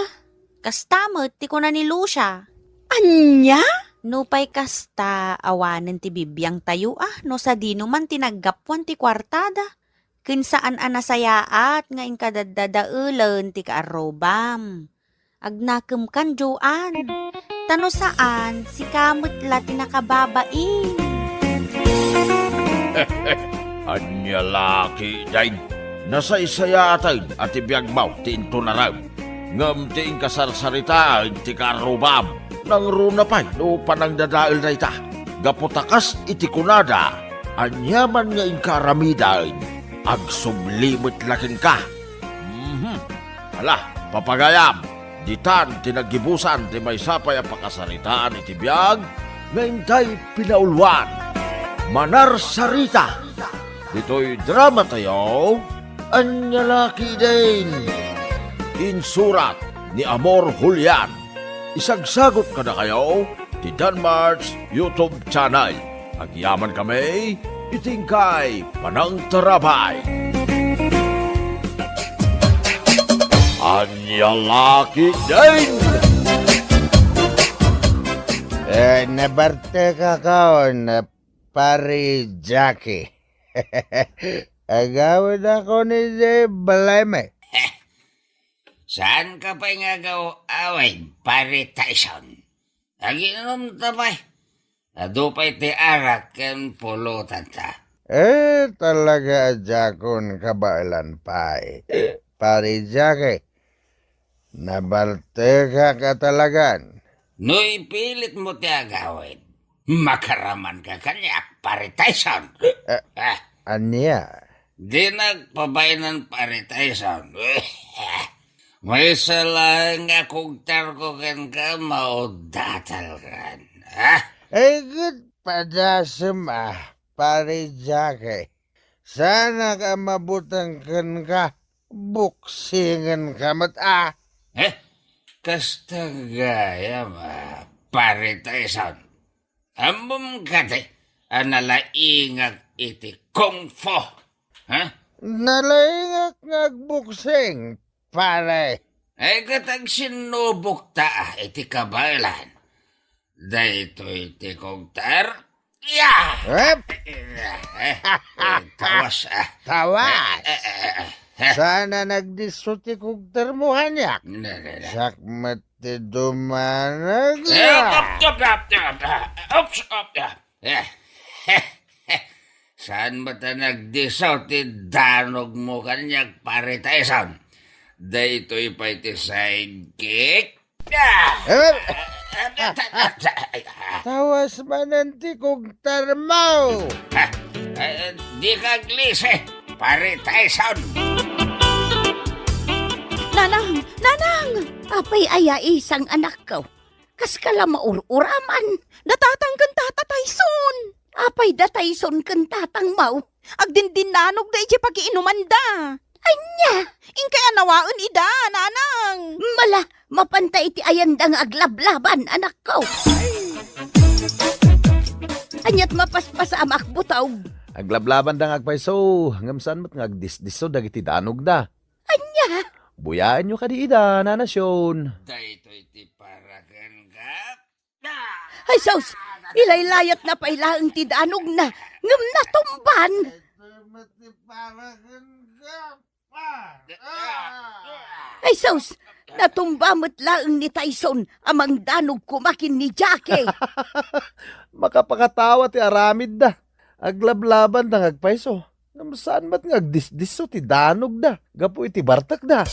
Kasta met ti kuna ni Lucia. Ania? Nupay kasta, awanen ti bibiangtayo a, no sadino man ti naggapuan ti kuartada. Ken saan a nasayaat nga inka daddadaelen ti kaarrubam. Agnakemkan, Joan. Ta no saan, sika met la ti nakababain. Ania la ketdin? Nasaysayaaten a ti biagmo ti intunarem, ngem ti inkasarsaritaen ti kaarrubam. Nangruna pay no panangdadael dayta, gapu ta kas iti kunada, aniaman nga inka aramiden, agsubli met la kenka. Mhm. Ala, papagayam, ditan ti naggibusan ti maysa pay a pakasaritaan iti biag nga intay pinauluan. Manarsarita. Ditoy dramatayo, Ania la ketdin? Insurat ni Amor Julian. Isagsagot kadakayo ti Danmart's YouTube channel. Agyamankami iti inkay panangtarabay. Ania la ketdin? Eh, nabartekakon, pare Jackie. Agawidakon idiay balay mi. Saanka pay nga agaw-awid, pare Tyson? Agiinomta pay. Adu pay ti arak ken pulotanta. Eh, talaga a diakon kabaelan pay, pare Jackie. Nabartekak a talagan. No ipilitmo ti agawid, makaramanka kaniak, pare Tyson. Eh, Ah, ania? Dinak pabaenan, pare Tyson. Maysa laeng a kugtarko kenka, maudatalkan. Ha? Ay, ket padasem a, pare Jackie. Saanak a mabuteng kenka, buksingenka met a. Eh? Kasta gayam a, pare Tyson. Ammom kadi a nalaingak iti kung fu? Ha? Nalaingak nga agbuksing, pare. Ay, ket agsinnubokta iti kabaelan. Daytoy ti kugtar. Ya! Hep! Eh, eh, tawas, ah. Tawas! Eh, eh, eh, eh. Saan a nagdisso ti kugtarmo kaniak? Na, na, na. Siak met ti dumanag. Eh, op, op, op, op, op. Oops, op, op. Eh, saan met a nagdisso ti danogmo kaniak, pare Tyson? Daytoy pay ti sidekick. Ah! Eh, tawas manen ti kugtarmo. Ah, eh, dika aglisi, pare Tyson. Nanang! Nanang! Apay aya isang anakko? Kaska la maur-uraman. Da tatang ken tata Tyson. Apay da Tyson ken tatangmo? Agdindinnanog da idiay pagiinumanda. Ania? Inkay a nawaen ida, nanang. Mala, mapanta iti ayanda nga aglablaban, anakko. Aniat mapaspasam a butog? Aglablabanda nga agpayso, ngem saan met nga agdisdisso dagiti danogda. Ania? Buyaenyo kadi ida, Nana Sion. Daytoy ti para kenka. Ay, sus! Ilaylayatna pay laeng ti danogna, ngem natumban. Ay, sus! Natumba met laeng ni Tyson a mangdanog koma ken ni Jackie. Makapakatawa ti aramidda. Aglablabanda nga agpayso. Ngem saan met nga agdisdisso ti danogda gapu iti bartekda.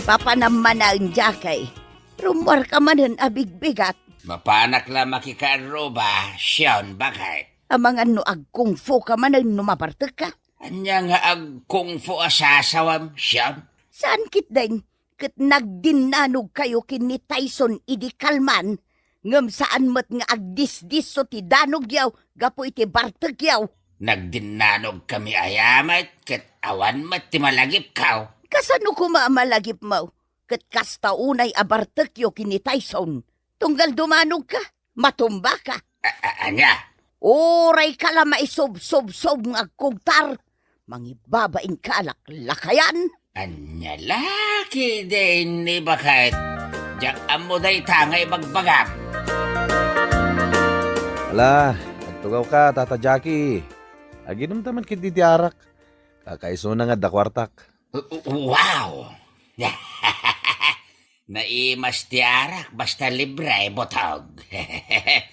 Papanam manen, Jackie. Rummuarka manen a bigbigat. Mapanak la makikaarruba, Sion, baket. Amangan no agkungfu ka manen no mabartekka? Ania nga agkungfu a sasawam, Sion? Saan ketdin, ket nagdinnanogkayo ken ni Tyson idi kalman, ngem saan met nga agdisdisso ti danogyo gapu iti bartekyo. Nagdinnanogkami aya met, ket awan met ti malagipko. Kasano koma a malagipmo? Ket kasta unay a bartekyo ken ni Tyson. Tunggal dumanogka, matumbaka. A-, a-, ania? Urayka la maisubsubsob nga agkugtar, mangibabainka a laklakayan. Ania la ketdin, baket? Diak ammo dayta nga ibagbagam. Ala, agtugawka, Tata Jackie. Aginumta man ketdi ti arak. Kakaisuna nga adda kuartak. Wow! Naimas ti arak, basta libre, butog.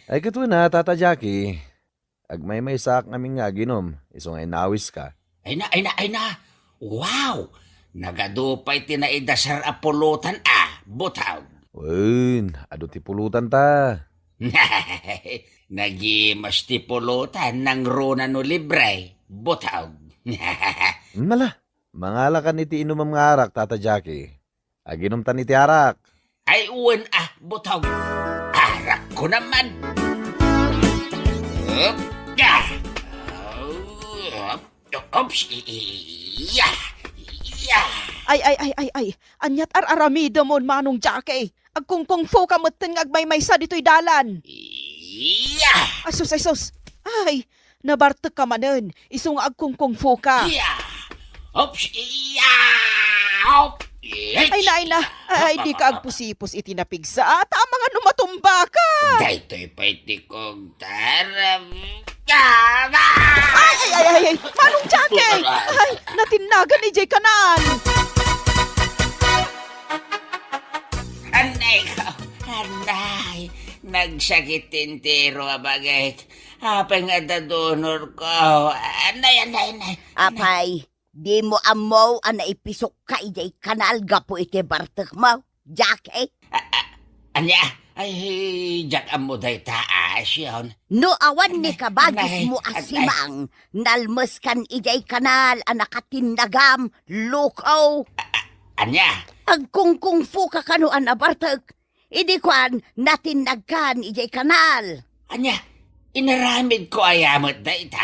Ay, ket wen a, Tata Jackie. Agmaymaysaak ngamin nga aginum, isu nga inawiska. Ay na, ay na, ay na! Wow! Nagadu pay ti naidasar a pulutan a, butog. Wen, adu ti pulutan ta. Nagimas ti pulutan nangruna no libre, butog. Nala, mangalakan iti inumem nga arak, Tata Jackie. Aginumtan iti arak. Ay, wen a, butog. Arak ko naman. Up, ya. Oops, iya. Iya. Ay, ay, ay, ay, ay. Aniat ar-aramidemon, Manong Jackie? Agkungkungfu ka metten nga agmaymaysa ditoy dalan. Iya. Ay, sus, ay, sus. Ay, nabartek ka manen. Isu nga agkungkungfu ka. Iya. Oops, iya. Hop. Ay, na, ay, na. Ay, di ka agpusipos iti napigsa. Ta, amangan no matumba ka. Daytoy pay ti kugtaram. Ay, ay, ay, ay, ay. Manong Jackie. Ay, natinnagan idiay kanal. Anay ko, anay. Nagsakit ti entero a bagik. Apay nga adda donor ko. Anay, anay, anay. Apay, dimo ammo a naipisok ka idiay kanal gapu iti bartekmo, Jackie? A-, a-, ania? Ay, diak ammo dayta, a, Sion. No awan ni kabagismo a simang, nalmeskan idiay kanal a nakatinnagam, loko. A-, a-, ania? Agkungkungfu ka kano a nabartek. Idi kuan, natinnagkan idiay kanal. Ania? Inaramidko aya met dayta?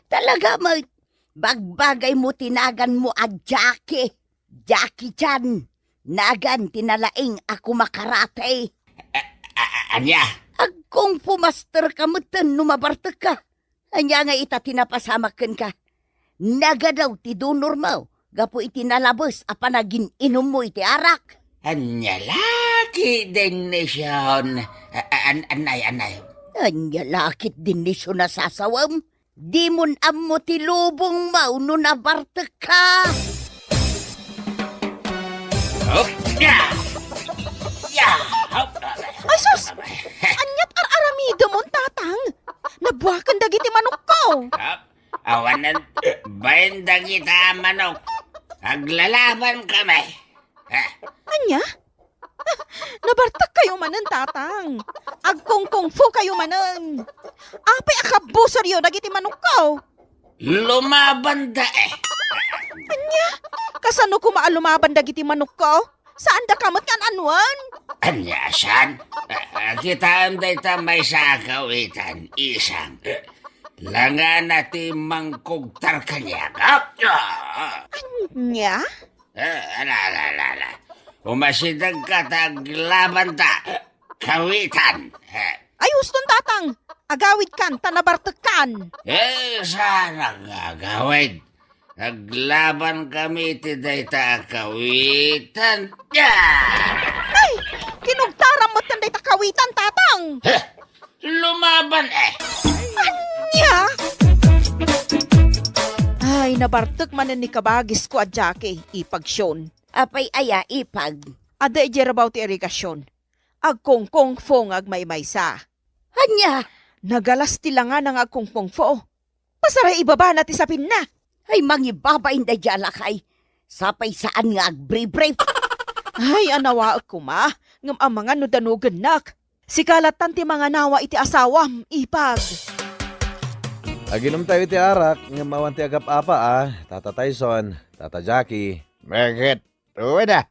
Talaga met, bagbagaymo ti naganmo a Jackie. Jackie Chan, nagan ti nalaing a kumakarate. A-, a-, a-, ania? Agkungfu master ka metten no mabartek ka. Ania nga ita ti napasamak kenka? Nagadaw ti donormo gapu iti nalabes a panagin-inummo iti arak. Ania la ketdin ni Sion? A-, a-, an-, anay, anay. Ania la ketdin ni Sion a sasawem? Dimon ammo ti lubongmo no nabartek ka. Hop! Ya! Ya! Hop! Ay, sus! Aniat ar-aramidemon, Tatang? Nabuaken dagiti manokko. Hop! Awanen, bain dagita a manok. Aglalaban kami. Ha? Ania? Nabartek kayo manen, Tatang. Agkungkungfu kayo manen. Apay a kabbusoryo dagiti manokko? Lumabanda, eh. Ania? Kasano koma a lumaban dagiti manokko? Saanda ka met nga an-anuen? Ania, saan? Ah, ah, kitaem dayta maysa a kawitan, isang. Langana ti mangkugtar kaniak. Ah, ah. Ania? Eh, ala, ala, ala, ala. Umasidegka ta aglabanta. Kawitan. Eh. Ay, huston, Tatang. Agawidkan, ta nabartekkan. Eh, saan nga agawid? Aglaban kami iti dayta a kawitan. Ah! Ay, kinugtaram met kan dayta kawitan, Tatang. Eh, lumaban, eh. Ania? Ay, nabartek manen ni kabagisko a Jackie, ipag Sion. Apay aya, ipag? Adda idiay rabaw ti irigasion. Agkungkungfu nga agmaymaysa. Ania? Nagalas ti langana nga agkungkungfu. Pasaray ibabana ti sapinna. Ay, mangibabain daydiay a lakay. Sapay saan nga agbribrib. Ay, anawaek koma, ngem amangan no danugennak. Sika lattan ti manganawa iti asawam, ipag. Aginumtayo iti arak, ngem awan ti agap-apa, a, Tata Tyson, Tata Jackie. Bakit? Wen a.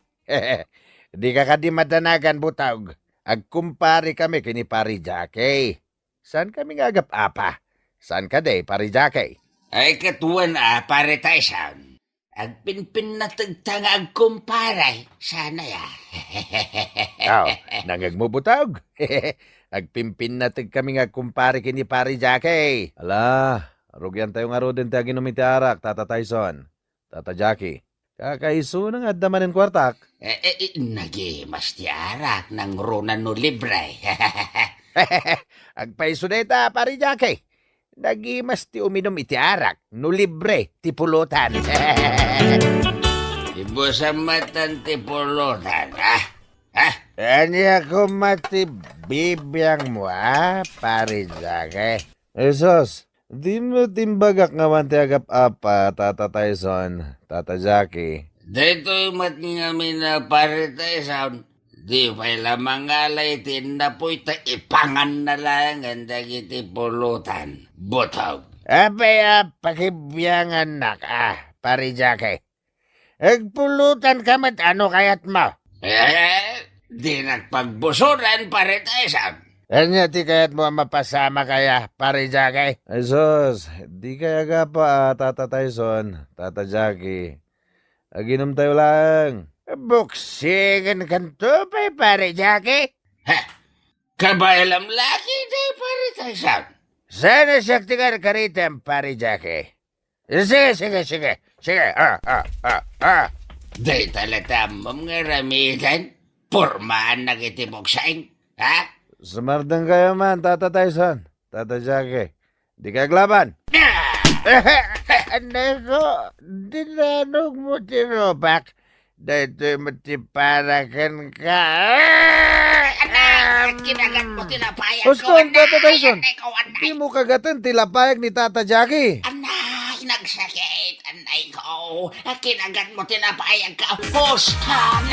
Dika kadi madanagan, butog. Agkumpare kami ken ni Pari Jackie. Saan kami nga agap-apa? Saan kadi, Pari Jackie? Ay, ket wen a, Pari Tyson. Agpinpinnategta nga agkumpare, saan aya? Aw, nangegmo, butog? Agpinpinnategkami nga agkumpare ken ni Pari Jackie. Ala, rugiantayo ngaruden ti aginum iti arak, Tata Tyson, Tata Jackie. Kakaisuna nga adda manen kuartak. Eh, eh, eh, nagimas ti arak, nangruna no libre. Agpayso dayta, Pare Jackie. Nagimas ti uminum iti arak no libre ti pulutan. Ibusan matan ti pulutan, ha? Ha? Ania koma ti bibiangmo, a, Pare Jackie? Jesus, dimo timbagak nga awan ti agap-apa, Tata Tyson, Tata Jackie. Daytoy met ngamin a Pare Tyson, di pay la mangalay ti innapuy ta ipanganna laengen dagiti pulutan. Butog. Apay a pakibiangannak, a, Pare Jackie? Agpulutanka met, ano kayatmo? Eh, dinak pagbusoran, Pare Tyson. Ania ti kayatmo a mapasamak aya, Pare Jackie? Ay sus, di kay agapa a, Tata Tyson, Tata Jackie. Aginumtayo laeng. Buksingenkanto pay, Pare Jackie? Ha? Kabaelam laki day, Pare Tyson. Saan a siak ti karkaritem, Pare Jackie? Sige, sige, sige. Sige, ah, ah, ah, ah. Dayta la ti ammom nga aramiden. Pormaannak iti buksing, ha? Sumardengkayo man, Tata Tyson, Tata Jackie. Di ka aglaban. Ah! Anay ko, dinanogmo ti rupak. Daytoy met ti para kenka. Anay, kinagatmo ti lapayag ko, Uston, anay, Tata Tyson. Anay ko, anay. Dimo kagaten ti lapayag ni Tata Jackie. Anay, nagsakit, anay ko. Kinagatmo ti lapayag ko, Uston.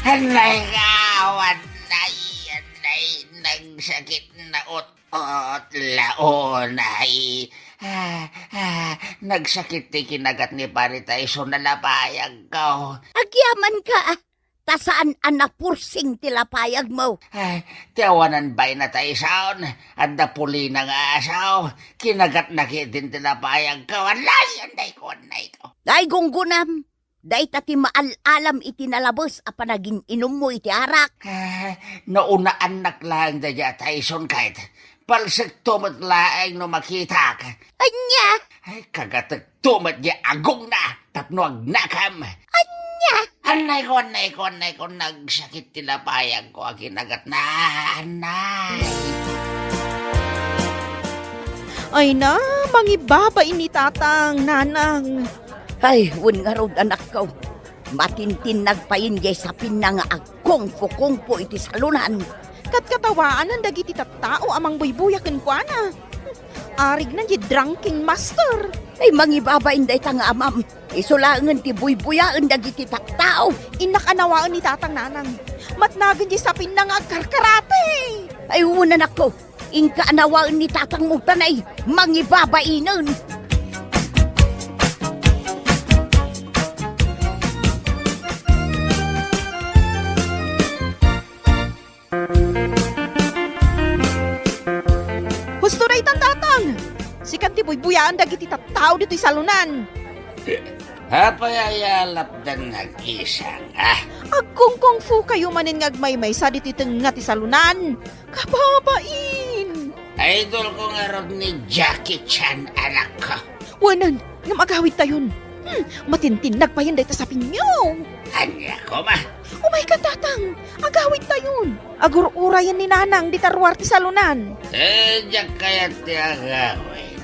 Anay ko, anay, anay, nagsakit na ut-, Ot, launay. Ah, ah, nagsakit ti kinagat ni Pare Tyson a lapayagko. Agyamanka, ta saan a napursing ti lapayagmo. Ah, ti awanan baina, Tyson, adda pulina nga asaw. Kinagatna ketdin ti lapayagko. Anay, anay ko, anay ko. Ay, gunggunam. Dayta ti maal-alam iti nalabes a panagin-inummo iti arak. Ah, naunaannak laeng daydiay a Tyson ket palsekto met laeng no makitak. Ania? Ay, kagatekto met diay agongna tapno agnakam. Ania? Annay ko, annay ko, annay ko, nagsakit ti lapayag ko a kinagatna. Annay. Ay na, mangibabain ni Tatang, Nanang. Ay, wen ngarud, anakko. Matintinnag payen diay sapinna nga agkungfu-kungfu iti salonan. Katkatawaanan dagiti tattao a mangbuybuya kenkuana. Arigna diay drunken master. Ay, mangibabain dayta nga amam. Isu laengen ti buybuyaen dagiti tattao. Innak anawaen ni Tatang, Nanang. Matnagen diay sapinna nga agkarkarate. Ay, wen, anakko. Inka anawaen ni Tatang Mugtanay, mangibabainen. Husto daytan, Tatang! Sikan ti buybuyaan dagiti tattao ditoy salonan. Apay aya a lapdan nga agisang, ha? Agkungkungfu kayo manen nga agmaymaysa ditoy tengnga ti salonan. Kababain! Idol ko ngarud ni Jackie Chan, anakko. Wen, ngem agawidtayon. Hmm, matintinnag payen dayta sapinyo. Ania koma? Umayka, Tatang. Agawidtayon. Agur-urayen ni Nanang dita ruar ti salonan. Eh, diak kayat ti agawid.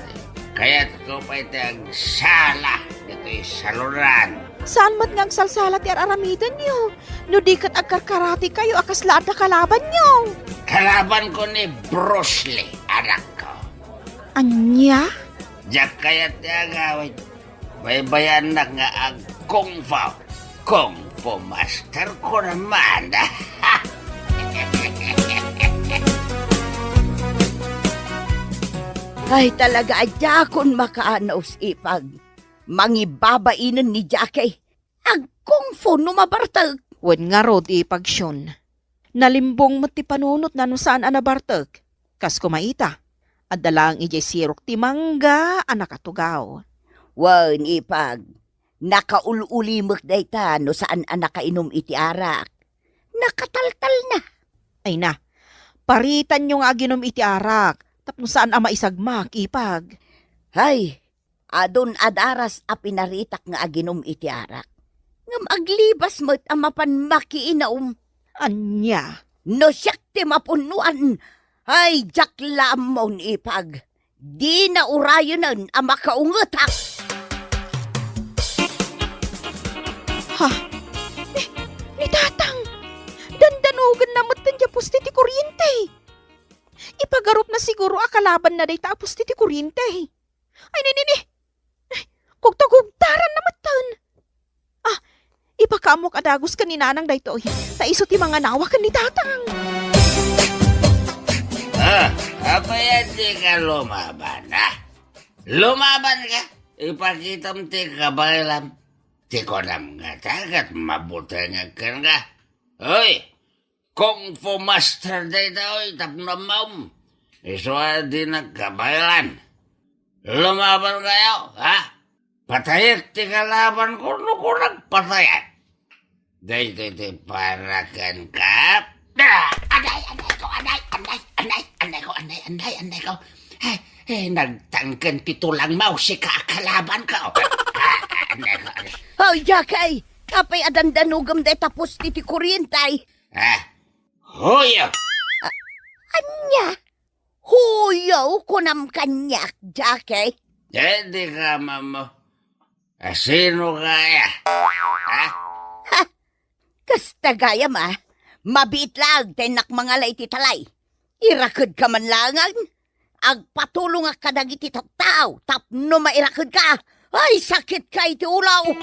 Kayatko pay ti agsala ditoy salonan. Saan met nga agsalsala ti ar-aramidenyo? No di ket agkarkaratekayo a kasla adda kalabanyo. Kalabanko ni Bruce Lee, anakko. Ania? Diak kayat ti agawid. Baybayannak nga ag-kung fu. Kung fu master ko naman. Ay, talaga, a diakon makaanus, ipag. Mangibabainen ni Jackie. Ag-kung fu no mabartek. Wen ngarud, ipag Shun. Nalimbong met ti panunotna no saan a nabartek. Kas koma ita, adda laeng idiay sirok ti mangga a nakatugaw. Wen, ipag, nakaul-ulimek dayta no saan a nakainum iti arak. Nakataltalna. Ay na, paritanyo nga aginum iti arak tapno saan a maisagmak, ipag. Hay, Adun a daras a pinaritak nga aginum iti arak. Ngem aglibas met a mapan makiinum. Ania? No siak ti mapunnoan, ay, diak la ammo, ipag. Dina urayenen a makaungetak. Ha? Ni, ni Tatang! Dandanogenna metten diay poste ti kuriente. Ipagarupna siguro a kalabanna dayta a poste ti kuriente. Ay, ni, ni, ni! Kugtagugtaranna metten. Ah, ipakaammok a dagus ken ni Nanang daytoy, ta isu ti manganawa ken ni Tatang. Ah, apay a dika lumaban, ah? Lumaban ka? Ipakitam ti kabaylam. Ti kunam ngata ket mabutengek kenka. Hoy, Kung Fu Master daytoy tapno ammom. Isu a di nagkabaylan. Lumaban kayo, ha? Patayek ti kalaban ko no kunam patayek. Daytoy ti para kenka. Ah! Anay, anay ko, anay, anay, anay, anay ko, anay, anay, anay ko. Ay, eh, nagtangken ti tulangmo, sika a kalaban ko. Ah, anay ko, anay. Hoy, Jackie! Apay a dandanogem dayta poste ti kuriente? Ah, huyo! A-, ania? Huyo, kunam kaniak, Jackie? Daydi ka, mamo. Asino kaya? Ha? Ha? Kasta gayam, a. Mabiit laeng ta innak mangala iti talay. Irakedka man laengen. Agpatulongak kadagiti tattao tapno mairakedka. Ay, sakitka iti ulo!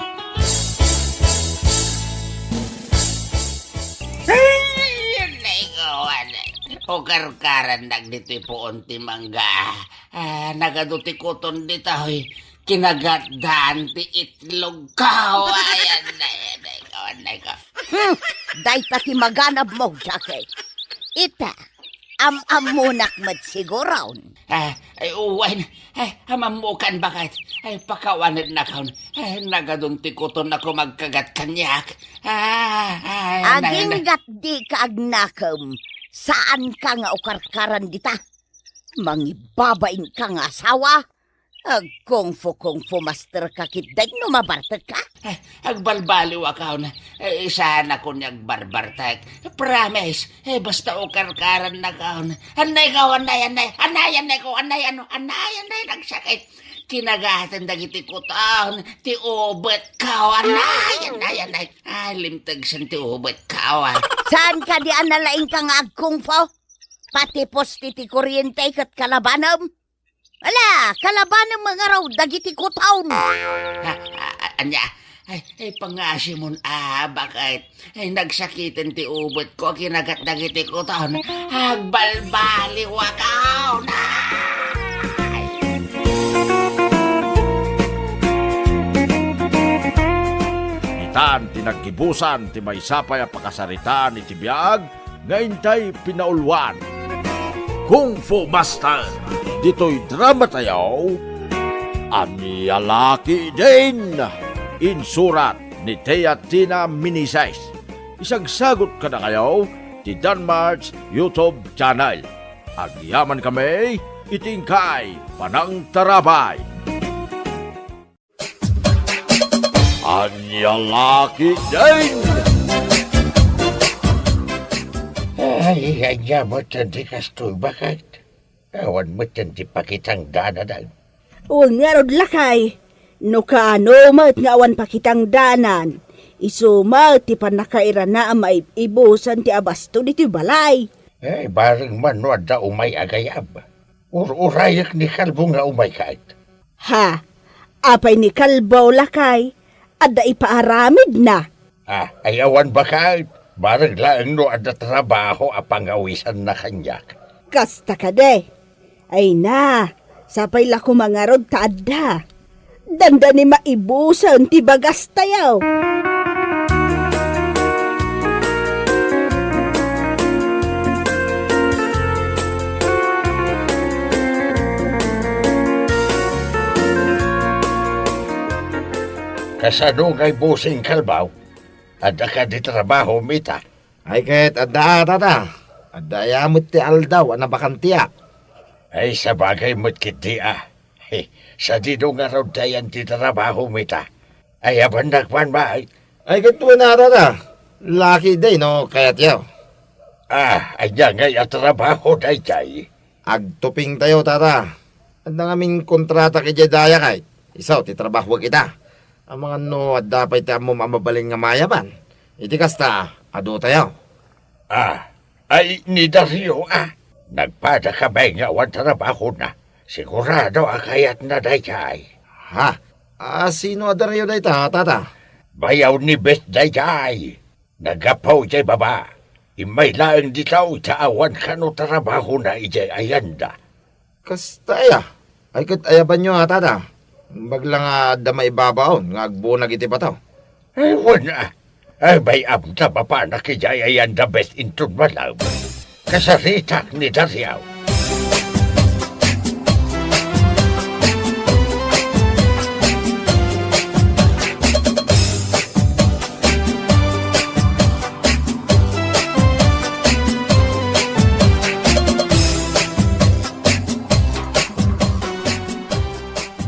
Ay, anay ko, anay. Ukarkarannak ditoy puon ti mangga. Ah, nagadu ti kuton ditoy. Kinagatdan ti itlog ko. Ay, anay, anay ko, anay ko. Hmm, dayta ti maganabmo, Jackie. Ita, am-ammonak met siguron. Ah, ay, uwen. Ay, am-ammokan baket. Ay, pakawanednakon. Ay, nagadun ti kuton a kumagkagat kaniak. Ah, ay, nay, nay. Aginggat dika agnakem. Saanka nga ukarkaran dita. Mangibabainka nga asawa. Agkung fu, kung fu master ka ketdin no mabartekka? Eh, agbalbaliw akon. Eh, saan ako ni agbarbartek. Promise. Eh, basta ukarkarannakon. Anay ko, anay, anay. Anay, anay ko, anay, ano, anay, anay, nagsakit. Kinagaten dagiti kuton. Ti ubet ko, anay, anay, anay. Ay, limtegsen ti ubet ko, ah. Saan ka di a nalaingka nga agkung fu? Pati poste ti kuriente ket kalabanem? Ala, kalabanem nga ngarud dagiti kuton. Ah, ah, ah, ania? Ay, ay, pangasimon, ah, baket? Ay, nagsakiten ti ubet ko, kinagat dagiti kuton. Agbalbaliw ako. Nay! Itan ti naggibusan ti maysa pay a pakasaritaan iti biag nga intay pinauluan. Kung Fu Master, ditoy drama tayo, Ania Laki Din, insurat ni Tia Tina Minises. Isagsagot kadakayo ti Danmart's YouTube channel. Agyaman kami iti inkay panangtarabay. Ania Laki Din! Ay, ania met ti kastoy, baket? Awan met ti pakitangdananan. Wen ngarud, lakay, no kaano met nga awan pakitangdanan, isu met ti pannakairana a maib-ibusan ti abasto ditoy balay. Eh, bareng man no adda umay a gayam. Ur-urayek ni Kalbo nga umay ket. Ha? Apay ni Kalbo, lakay? Adda ipaaramidna? Ah, ay awan baket. Bareng laeng no adda trabaho a pangawisanna kaniak. Kasta kadi. Ay na, sapay la koma ngarud ta adda. Dandani maibusen ti bagastayo. Kasano ngay, Bossing Kalbo? Adda kadi trabahom ita? Ay ket adda, a, tata. Adda aya met ti aldaw a nabakantiak. Ay, sabagay met ketdi, a. He, Sadino ngarud ti ayan ti trabahom ita? Ay, awan nagpanbay. Ay, ket wen a, tata. Laki day no kayatyo. Ah, ania ngay a trabaho daydiay? Agtupingtayo, tata. Adda ngamin kontratak idiay dayakay. Isu ti trabahok ita. Amangan no adda pay ti ammom a mabalin nga mayaban. Iti kasta, aduayo. Ah, ay, ni Dario, ah. Nagpadaka pay nga awan trabahona. Sigurado a kayatna daydiay. Ha? A, sino a Dario dayta, tata? Bayaw ni Bes daydiay. Naggapu idiay baba. Immay laeng dita ta awan kano trabahona idiay ayanda. Kasta aya? Ay, ket ayabanyo a, tata. Imbag la nga adda maibabaon nga agbunag iti bato. Ay, wen a. Ay, bay-am ta mapanak idiay ayanda bes inton malem. Kasaritak ni Dario.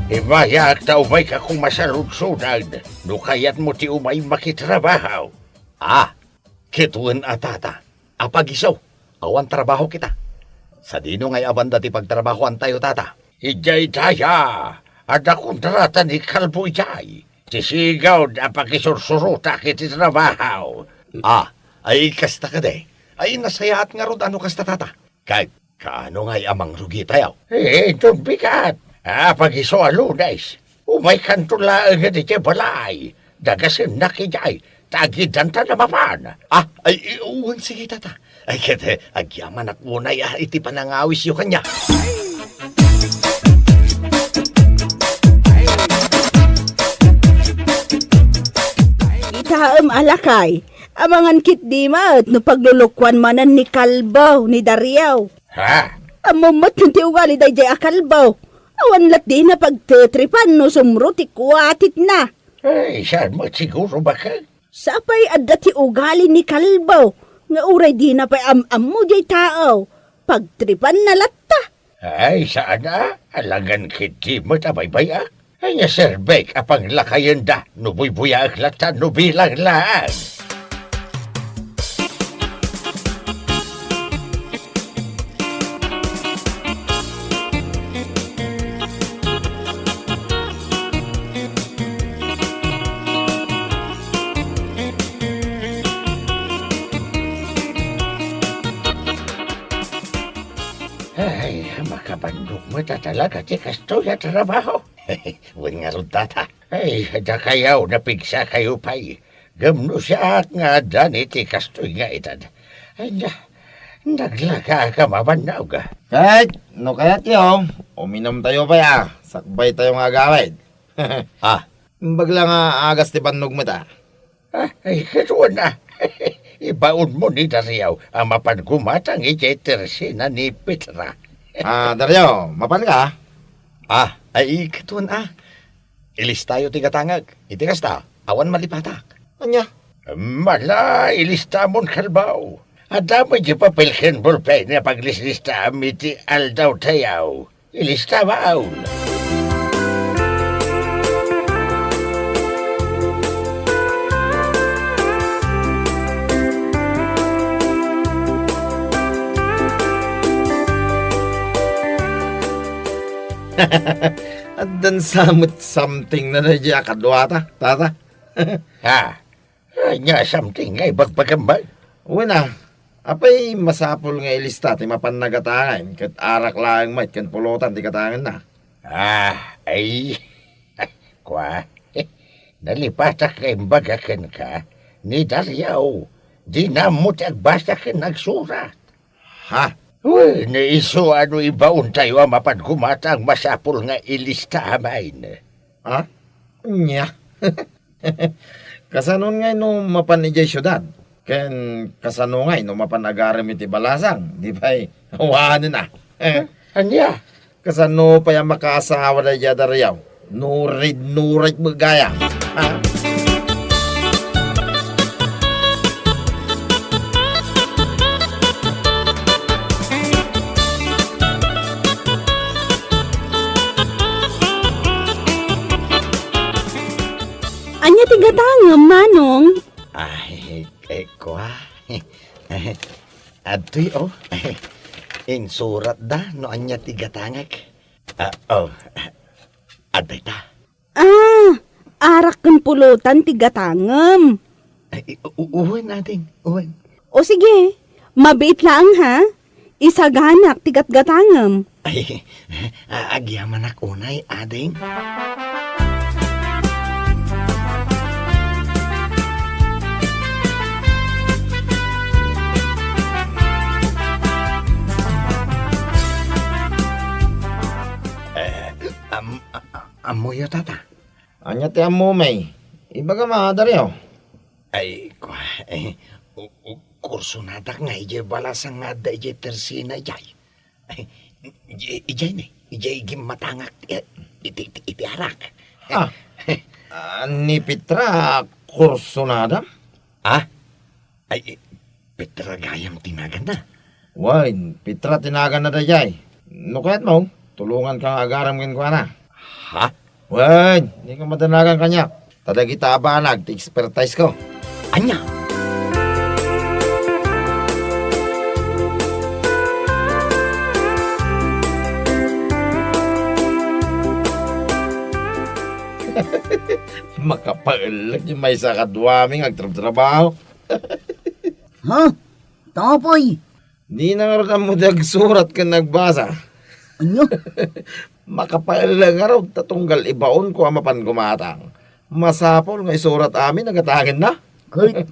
Imayak ta umayka koma saludsodna no kayatmo ti umay makitrabaho. Ah, ket wen a, tata. Apagiso, awan trabaho kita. Sadino ngay a banda ti pagtrabahoantayo, tata? Idiay daya, adda kontrata ni Kalbo idiay. Ti sigud a pakisursurotak iti trabaho. Ah, ay kasta kadi. Ay, nasayaat ngarud a no kasta, tata. Ket kaano ngay a mangrugitayo? Eh, inton bigat. Apagiso a Lunes, umaykanto laeng iti balay. Dagasennak idiay, ta agiddanta a mapan. Ah, ay, i-, wen, sige, tata. Ay, ket, eh, agyamanak unay, ah, iti panangawisyo kaniak. Itaem a lakay, amangan ketdi met no paglulukoan manen ni Kalbo, ni Dario. Ha? Ammom met ti ugali daydiay a Kalbo. Awan latdina pagtetripan no sumro ti kuatitna. Ay, saan met siguro, baket? Sapay adda ti ugali ni Kalbo, nga uray dina pay am-ammo diay tao, pagtripanna latta. Ay, saan a, alangan ketdi met a baybay-ak. Ania serbek a panglakayenda no buybuyaek latta no bilang laeng? Ay, makabannogmo ta talaga ti kastoy a trabaho. Wen ngarud, tata. Ay, dakayo, napigsakayo pay. Ngem no siak nga addan iti kastoy nga edad, ania, naglakaak a mabannog. Ket no kayatyo, uminumtayo pay a, sakbaytayo nga agawid. Ah. Imbag la nga agas ti bannogmo ta. Ah, ay, ket wen a. Ibaonmo ni Dario a mapan gumatang idiay tersena ni Petra. Ah, Dario, mapanka? Ah, ay, ket wen a. Ilistayo ti gatangek. Iti kasta, awan malipatak. Ania? Mala, ilistamon, Kalbo. Adda met diay papel ken bolpen a paglislistaam iti aldawtayo. Ilistamon. Addan sa met something na daydiay a kaduata, tata. Ha? Ania something nga ibagbagam? Wen a, apay masapul nga ilista ti mapan nagatangen ket arak laeng met ken pulotan ti gatangenna? Ah, ay. Kua, nalipatak nga imbaga kenka ni Dario, dina ammo ti agbasa ken agsurat. Ha? Wen, isu a no ibaontayo a mapan gumatang masapul nga ilista amin. Ha? Ania? Kasanon ngay no mapan idiay siudad? Ken kasano ngay no mapan agarem iti balasang? Di pay awanen a. Ania? Kasano pay a makaasawa daydiay a Dario? Nurid-nurid met gayam. Ha? Ngem, Manong? Ay, eh, kua. Adtoy, oh. Insuratda no ania ti gatangek. Ah, oh. Adtoy ta. Ah, arak ken pulotan ti gatangem. Ay, u-, u-, uwan, ading. Uwan. O sige, mabiit laeng, ha? Isaganak ti gatgatangem. Ay, a-, agyamanak unay, ading. Eh, am-, a-, a-, ammoyo, tata? Ania ti ammom? Ibagam a, Dario. Ay, kua, eh, u-, u-, kursonadak nga idiay balasang nga adda idiay tersina idiay. Ay, idiay, idiay ni, idiay gimmatangak, eh, iti, iti, iti arak. Ah, ah, ni Petra, kursonada? Ah? Ay, eh, Petra gayam ti naganna? Wen, Petra ti naganna daydiay. No kayatmo, tulonganka nga agaram kenkuana. Ha? Wen, dika madanagan kaniak. Ta dagita a banag ti expertise ko. Ania? Makapaellek ti maysa kaduami nga agtrabtrabaho. Ha? Tapay? Dina ngarud ammo ti agsurat ken agbasa. Ania? Makapaellek ngarud ta tunggal ibaonko a mapan gumatang. Masapul nga isurat amin a gatangenna. Ket,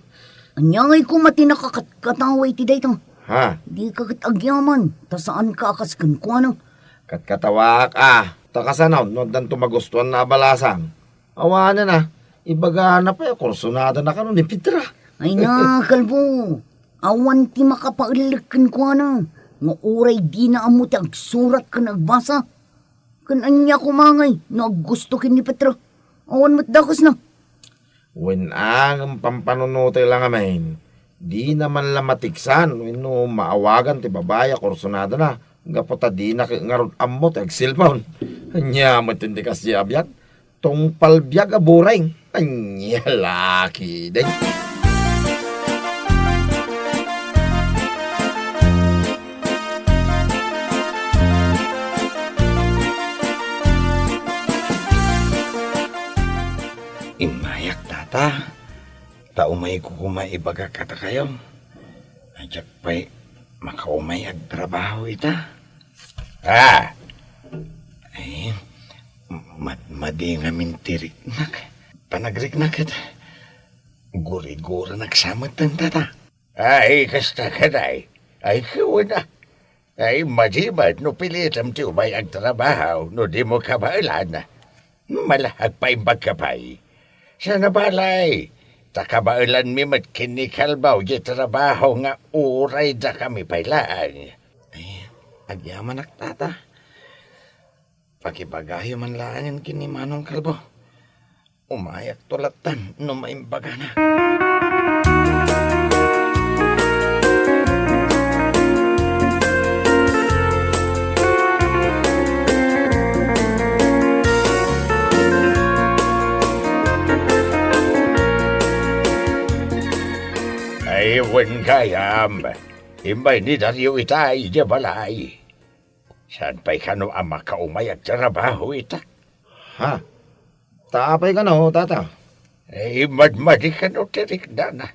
ania ngay koma ti nakakatkatawa iti dayta? Ha? Dika ket agyaman, ta saanka a kas kenkuana. Katkatawaak a, ta kasano no addanto magustuanna a balasang? Awanen a, ibagana pay a kursonadana kano ni Petra. Ay na, kalbo. Awan ti makapaellek kenkuana nga uray dina ammo ti agsurat ken agbasa. Ken ania koma ngay no aggusto ken ni Petra? Awan met dakesna. Wen a, ngem pampanunotek la ngamin. Dina man la matiksan wenno maawagan ti babai a kursonadana gapu ta dina ket ngarud ammo ti agselpon. Ania met ti kasdiay a biag? Tungpal biag a bureng. Ania la ketdin. Immayak, tata. Ta umayko koma ibaga kadakayo. Ay, diak pay makaumay agtrabaho ita. Ah! Ay, mad-, madi ngamin ti riknak. Panagriknak ket guriguranak sa met, tata. Ay, kasta kadi. Ay, kunak. Ay, madi met no pilitem ti umay agtrabaho no dimo kabaelan. Mala, agpaimbagka pay. Saan a balay, ta kabaelanmi met ken ni Kalbo diay trabaho nga uray dakami pay laeng. Ay, agyamanak, tata. Pakibagayo man laengen ken ni Manong Kalbo. Umayakto lattan no maimbagana. Ay, wen gayam. Immay ni Dario itay idiay balay. Saan pay kano a makaumay agtrabaho ita? Ha? Ta apay kano, tata? Eh, madmadi kano ti riknana.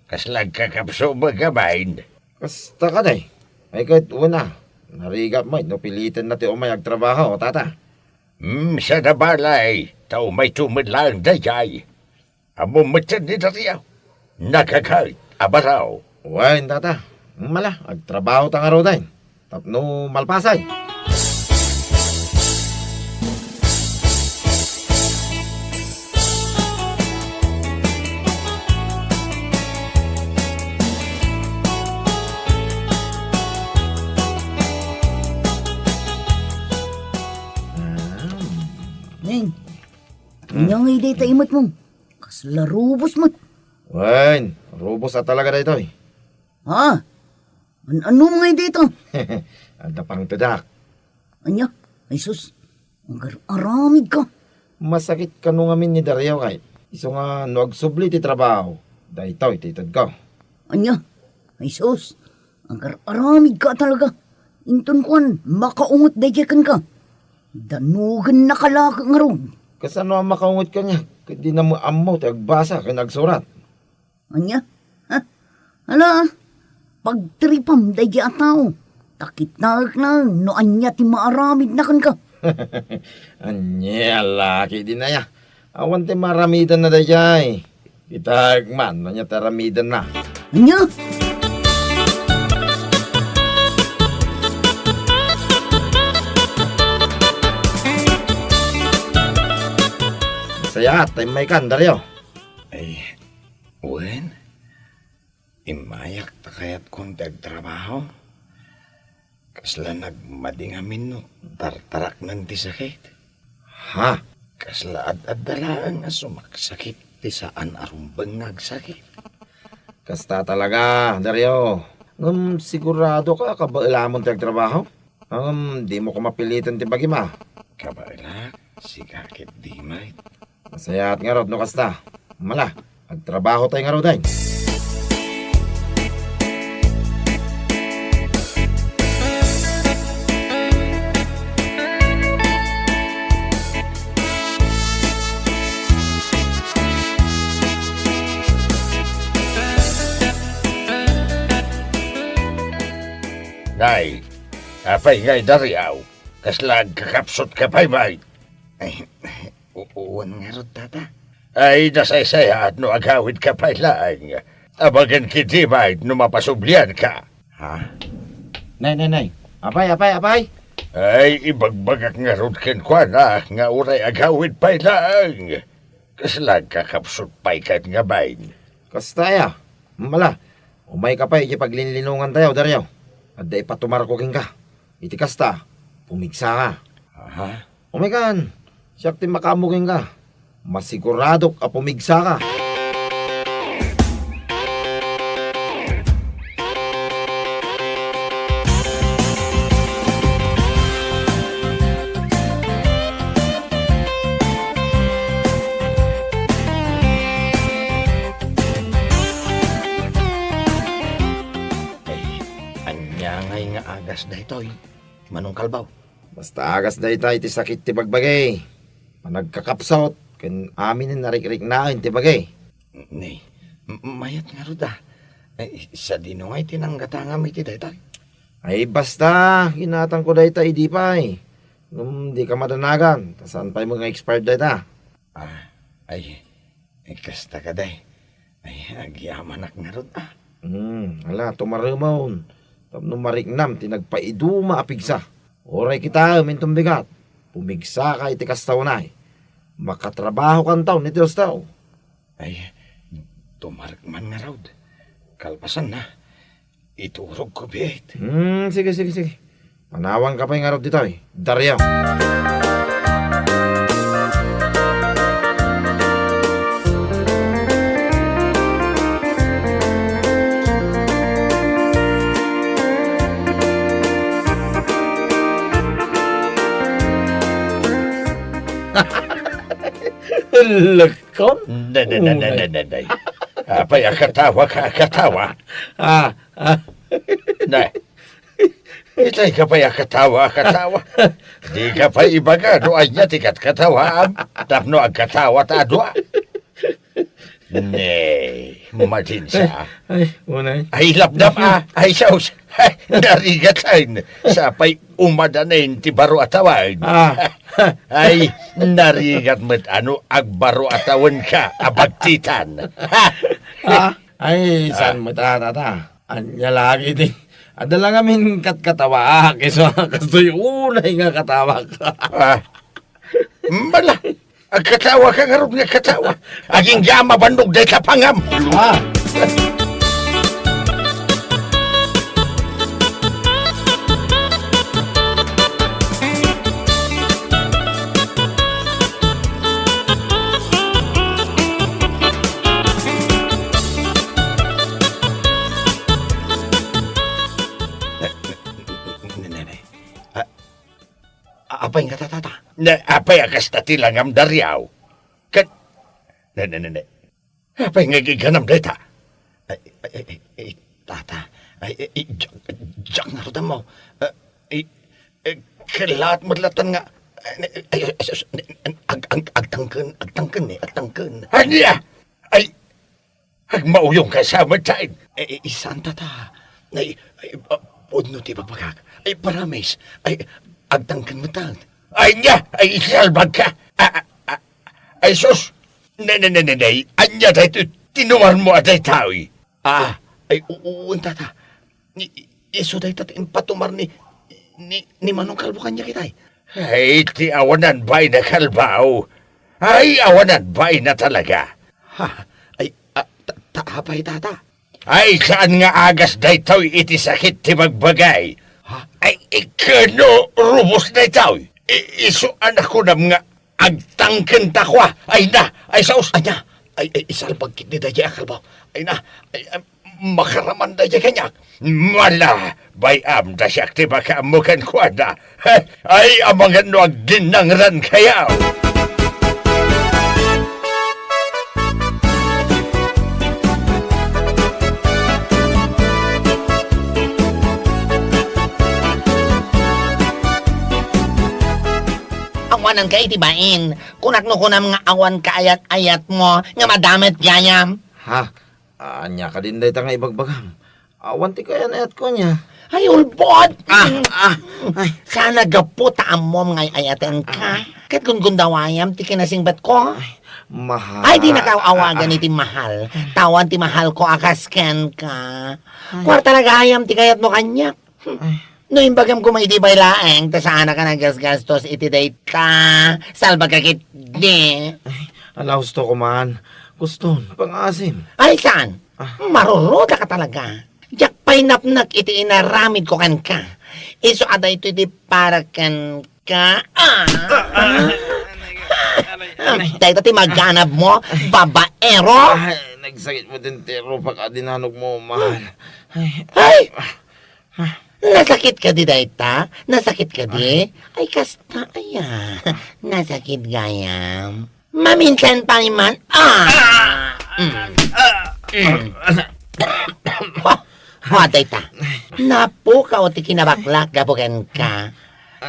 Kasla agkakapso met ngamin. Kasta kadi. Ay, ket wen a, narigat met no pilitenna ti umay agtrabaho, tata. Hmm, saan a balay, ta umayto met laeng daydiay. Ammom metten ni Dario. Nagaget a baro. Wen, tata. Mala, agtrabaho ta ngaruden tapno malpasen. Neng, hmm? Ania ngay dayta imetmo? Kasla rubos met. Wen, rubos a talaga daytoy. Ha? An-, annom ngay dayta? Adda pangtedak. Ania? Ay sus, agar-aramidka. Masakit kano ngamin ni Dario kay Isu nga no agsubli ti trabaho, daytoy ti itedko. Ania? Ay sus, agar-aramidka talaga. Inton kuan, makaunget daydiay kenka. Danogennaka la ngarud. Kasano a makaunget kaniak? Ket dina met ammo ti agbasa ken agsurat. Ania? Ha? Ala, pagtiripam daydiay a tao. Ta kitaek laeng no ania ti maaramidna kenka. Ania, laki dinaya. Awan ti maaramidenna daydiay. Kitaek man no ania ti aramidenna. Ania? Sayaat ta immaykan, Dario. Ay, wen, immayak ta kayatkon ti agtrabaho. Kasla nagmadi ngamin no tartaraknen ti sakit. Ha? Kasla ad-adda laeng a sumaksakit ti saan a rumbeng nga agsakit. Kasta talaga, Dario. Ngem siguradoka a kabaelamon ti agtrabaho? Ngem dimo ka mapiliten ti bagim a. Kabaelak, sika ket di met. Masayaat ngarud no kasta. Mala, agtrabaho tay ngaruden. Nay, apay ngay Dario? Kasla agkakapsutka pay, bay? Ay, u-, uwan ngarud, tata. Ay, nasaysayaat no agawidka pay laeng. Abagen ketdi, bay, no mapasublianka. Ha? Nay, nay, nay. Apay, apay, apay? Ay, ibagbagak ngarud kenkuana nga uray agawid pay laeng. Kasla agkakapsut pay ket nga bain. Kasta aya. Mala, umayka pay iti paglinlinongantayo, Dario. Adda ipatumarko kenka. Iti kasta, pumigsaka. Aha. Umaykan, siak ti makaammo kenka. Masiguradok a pumigsaka. Ay, ania ngay nga agas daytoy, Manong Kalbaw? Basta agas dayta iti sakit ti bagbagi. Panagkakapsut ken amin a rikriknaen ti bagi. Ni, m-, mayat ngarud a. Ay, sadino ngay ti nanggatangam iti daytoy? Ay, basta, ginatangko dayta idi pay. Ngem dika madanagan, ta saan pay met nga expired dayta. Ah, ay, ay, kasta kadi. Ay, agyamanak ngarud a. Hmm, ala, tumaremon. Tapno mariknam ti nagpaiduma a pigsa. Uray kitaem inton bigat, pumigsaka iti kasta unay. Makatrabahokanto iti husto. Ay, tumarek man ngarud. Kalpasanna, iturogko biit. Hmm, sige, sige, sige. Manawanka pay ngarud ditoy, Dario. Hala, Kon? Nay, nay, nay, nay, Unay. Nay, nay, nay. Apay a katawaka a katawa? Ah, ah. Nay. Itay ka pay a katawa a katawa. Dika pay ibaga no ania ti katkatawaam tapno agkatawa ta a dua. Nay, madinsa. Ay, unay. Ay, lapdap a. Ay, sus. Ay, narigat ay. Sapay umadanen ti baro a tawen. Ah. Ay, narigat met a no agbaro a tawenka a bagtitan. Ah, ay, saan met a, tata? Ania lagi ti, adda la ngamin katkatawaak, isu a kastoy unay nga katawak. Ah. Mala, agkatawaka ngarud nga katawa. Agingga a mabannog dayta pangam. Ah. Ne, ne, ne. A-, a-, apay nga, tata? Ne, apay a kasta ti langam, Dario? Ket, Ne, ne, ne, ne. Apay nga iganam dayta? Ay, ay, ay, ay, ay, tata. Ay, ay, ay, diak, diak ngarud ammo. Ah, ay, ay, kellaat met latta nga, ay, ay, ay, sus, ne, ag-, ag-, agtangken, agtangken, ne, agtangken. Ania? Ay, agmauyongka sa met, saen. Ay, ay, saan, tata. Ay, ay, ah, pudno ti bagbagak. Ay, promise. Ay, agtangken met, tan. Ania? Ay, isalbagka. Ah, ah, ah, ay, sus. Ne, ne, ne, ne, ne. Ania daytoy tinumarmo a daytoy? Ah, ay, u-, u-, un, tata. Ni, isu dayta ti impatumar ni, ni, ni Manong Kalbo kaniak itay. Ay, ti awanan bain a kalbaw. Ay, awanan bain a talaga. Ha? Ay, ah, ta, ta, apay, tata? Ay, saan nga agas daytoy iti sakit ti bagbagay? Ha? Ay, ikano rubos daytoy? I-, isu a nakunam nga agtangkenta kua. Ay na, ay saos. Ania? Ay, ay, isalbag ketdi daydiay a kalbaw. Ay na, ay, ay, makaraman daydiay kaniak. Mala, bay-am ta siak ti makaammo kenkuana. He, ay, amangan no agdinnangrankayo. Awananka iti bain. Kunak no kunam nga awan kaayat-ayatmo nga madamet gayam. Ha? Ania kadin dayta nga ibagbagam? Awan ti kayan-ayatko ania. Ay, ulbod! Ah, ah, ay. Sana gapu ta ammom nga ay-ayatenka. Ah. Ket gungundawayam ti kinasingbatko. Ay, mahal. Ay, dinaka awagan iti mahal. Ay. Tawen ti mahalko a kas kenka. Ay. Kuarta la gayam ti kayatmo kaniak. Ay. No imbagam koma iti bay laeng, ta saanak a naggasgastos iti dayta. Salbagka ketdi. Ay, ala, husto ko man. Kuston, pangaasim. Ay, saan? Ah. Marurudaka talaga. Diak pay napnek iti inaramidko kenka. Isu a daytoy ti para kenka. Ah. Ah, ah. Aray, aray, aray. Dayta ti maganabmo, babaero. Ay, nagsakit met ti rupak a dinanogmo, mahal. Ay. Ay! Nasakit kadi dayta? Nasakit kadi? Ay. Ay, kasta, aya. Nasakit gayam. Maminsan pa man. Ah! Ah! Mm. Ah! Mm. Ah! Oh, oh, dayta. Napukaw ti kinabaklak gapu kenka.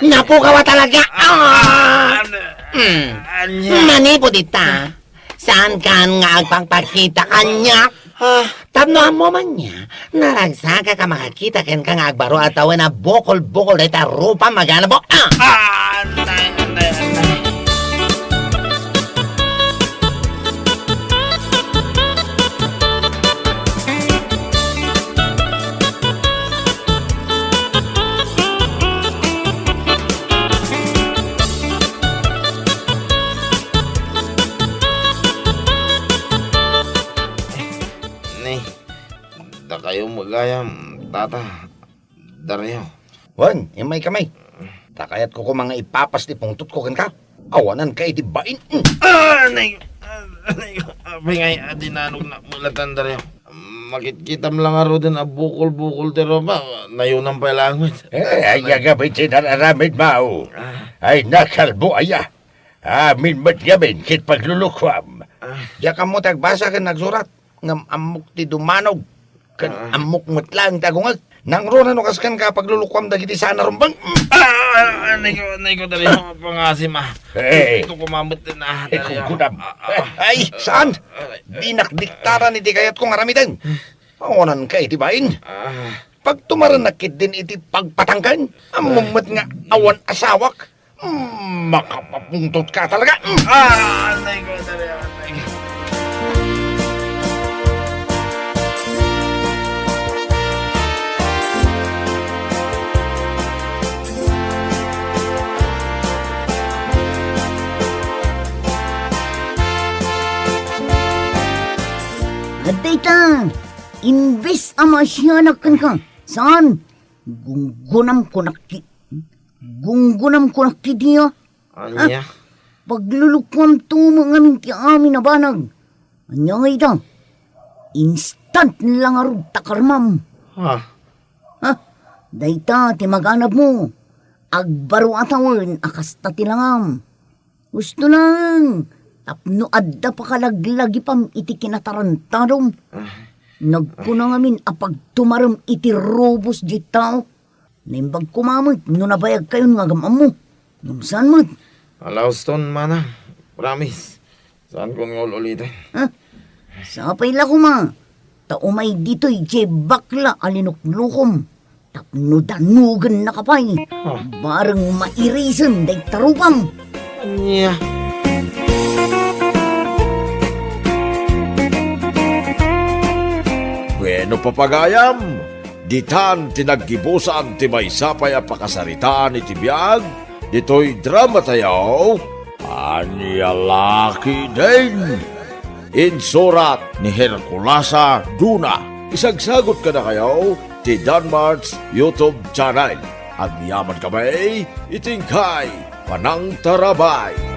Napukaw a talaga. Ah! Ah! Mm. Ania? Manipud ita. Saankan nga agpakpakita kaniak? Ah. Tapno ammo man nia, naragsakak a makakita kenka nga agbaro a tawen a bukol-bukol dayta rupa maganabo. Ah! Ah, antay, antay, antay. Ni, dakayo met gayam, tata, Dario. Wen, immay kami. Ta kayatko koma nga ipapas ti pungtotko kenka. Awananka iti bain. Mm. Ah, anay, ah, anay, apay ngay a dinanognak met latta, Dario. Makitkitam la ngaruden a bukol-bukol ti rupa, nayonam pay laeng met. Eh, ania gapay ti nararamidmo? Ah. Ay, nakalbo aya. Amin met ngamin ket paglulukuam. Ah. Diak ammo ti agbasa ken agsurat, ngem ammok ti dumanog, ken Ah. ammok met laeng ti agungag. Nangruna no kas kenka paglulukuam dagiti saan a rumbeng. Mm. Ah, anay ko, anay ko, Dario, pangaasim, ah. Eh. Gusto ko mamet din, ah, Dario. Ikungkunam. Ah, ah. Ay, saan? Ah, ah. Dinak diktaran iti kayatko nga aramiden. Awananka iti bain. Ah. Pagtumarennak ketdin iti pagpatangken. Ammom met nga awan asawak. Mm, makapapungtotka talaga. Mm. Ah, anay ko, Dario, anay ko. Adda ita, imbes a maasianak kenka, saan? Gunggunam kunak ki-, gunggunam kunak kidi, ah. Ania? Ah, paglulukuamto met ngamin ti amin a banag. Ania ngay ita? Instant la ngarud ta karmam. Ha? Ha? Dayta ti maganabmo. Agbaro a tawen a kasta ti langam. Husto laeng, Tapno adda pakalaglagipam iti kinatarantadom. Ah. Nagkuna ngamin a pagtumarem iti rubos diay tao. Naimbag koma met no nabayagkayon nga agam-ammo. Ngem saan met. Alauston, manang. Promise. Saankon nga ul-uliten. Ha? Sapay la koma. Ta umay ditoy diay bakla a linuklokom. Tapno danogennaka pay. Ah. Bareng mairisen dayta rupam. Ania? Bueno, papagayam, ditan ti naggibusan ti maysa pay a pakasaritaan iti biag ditoy dramatayo, Ania Lakidin. Insurat ni Herculasa Duna. Isagsagot kadakayo ti Danmart's YouTube channel. Agyaman kami iti inkay panangtarabay.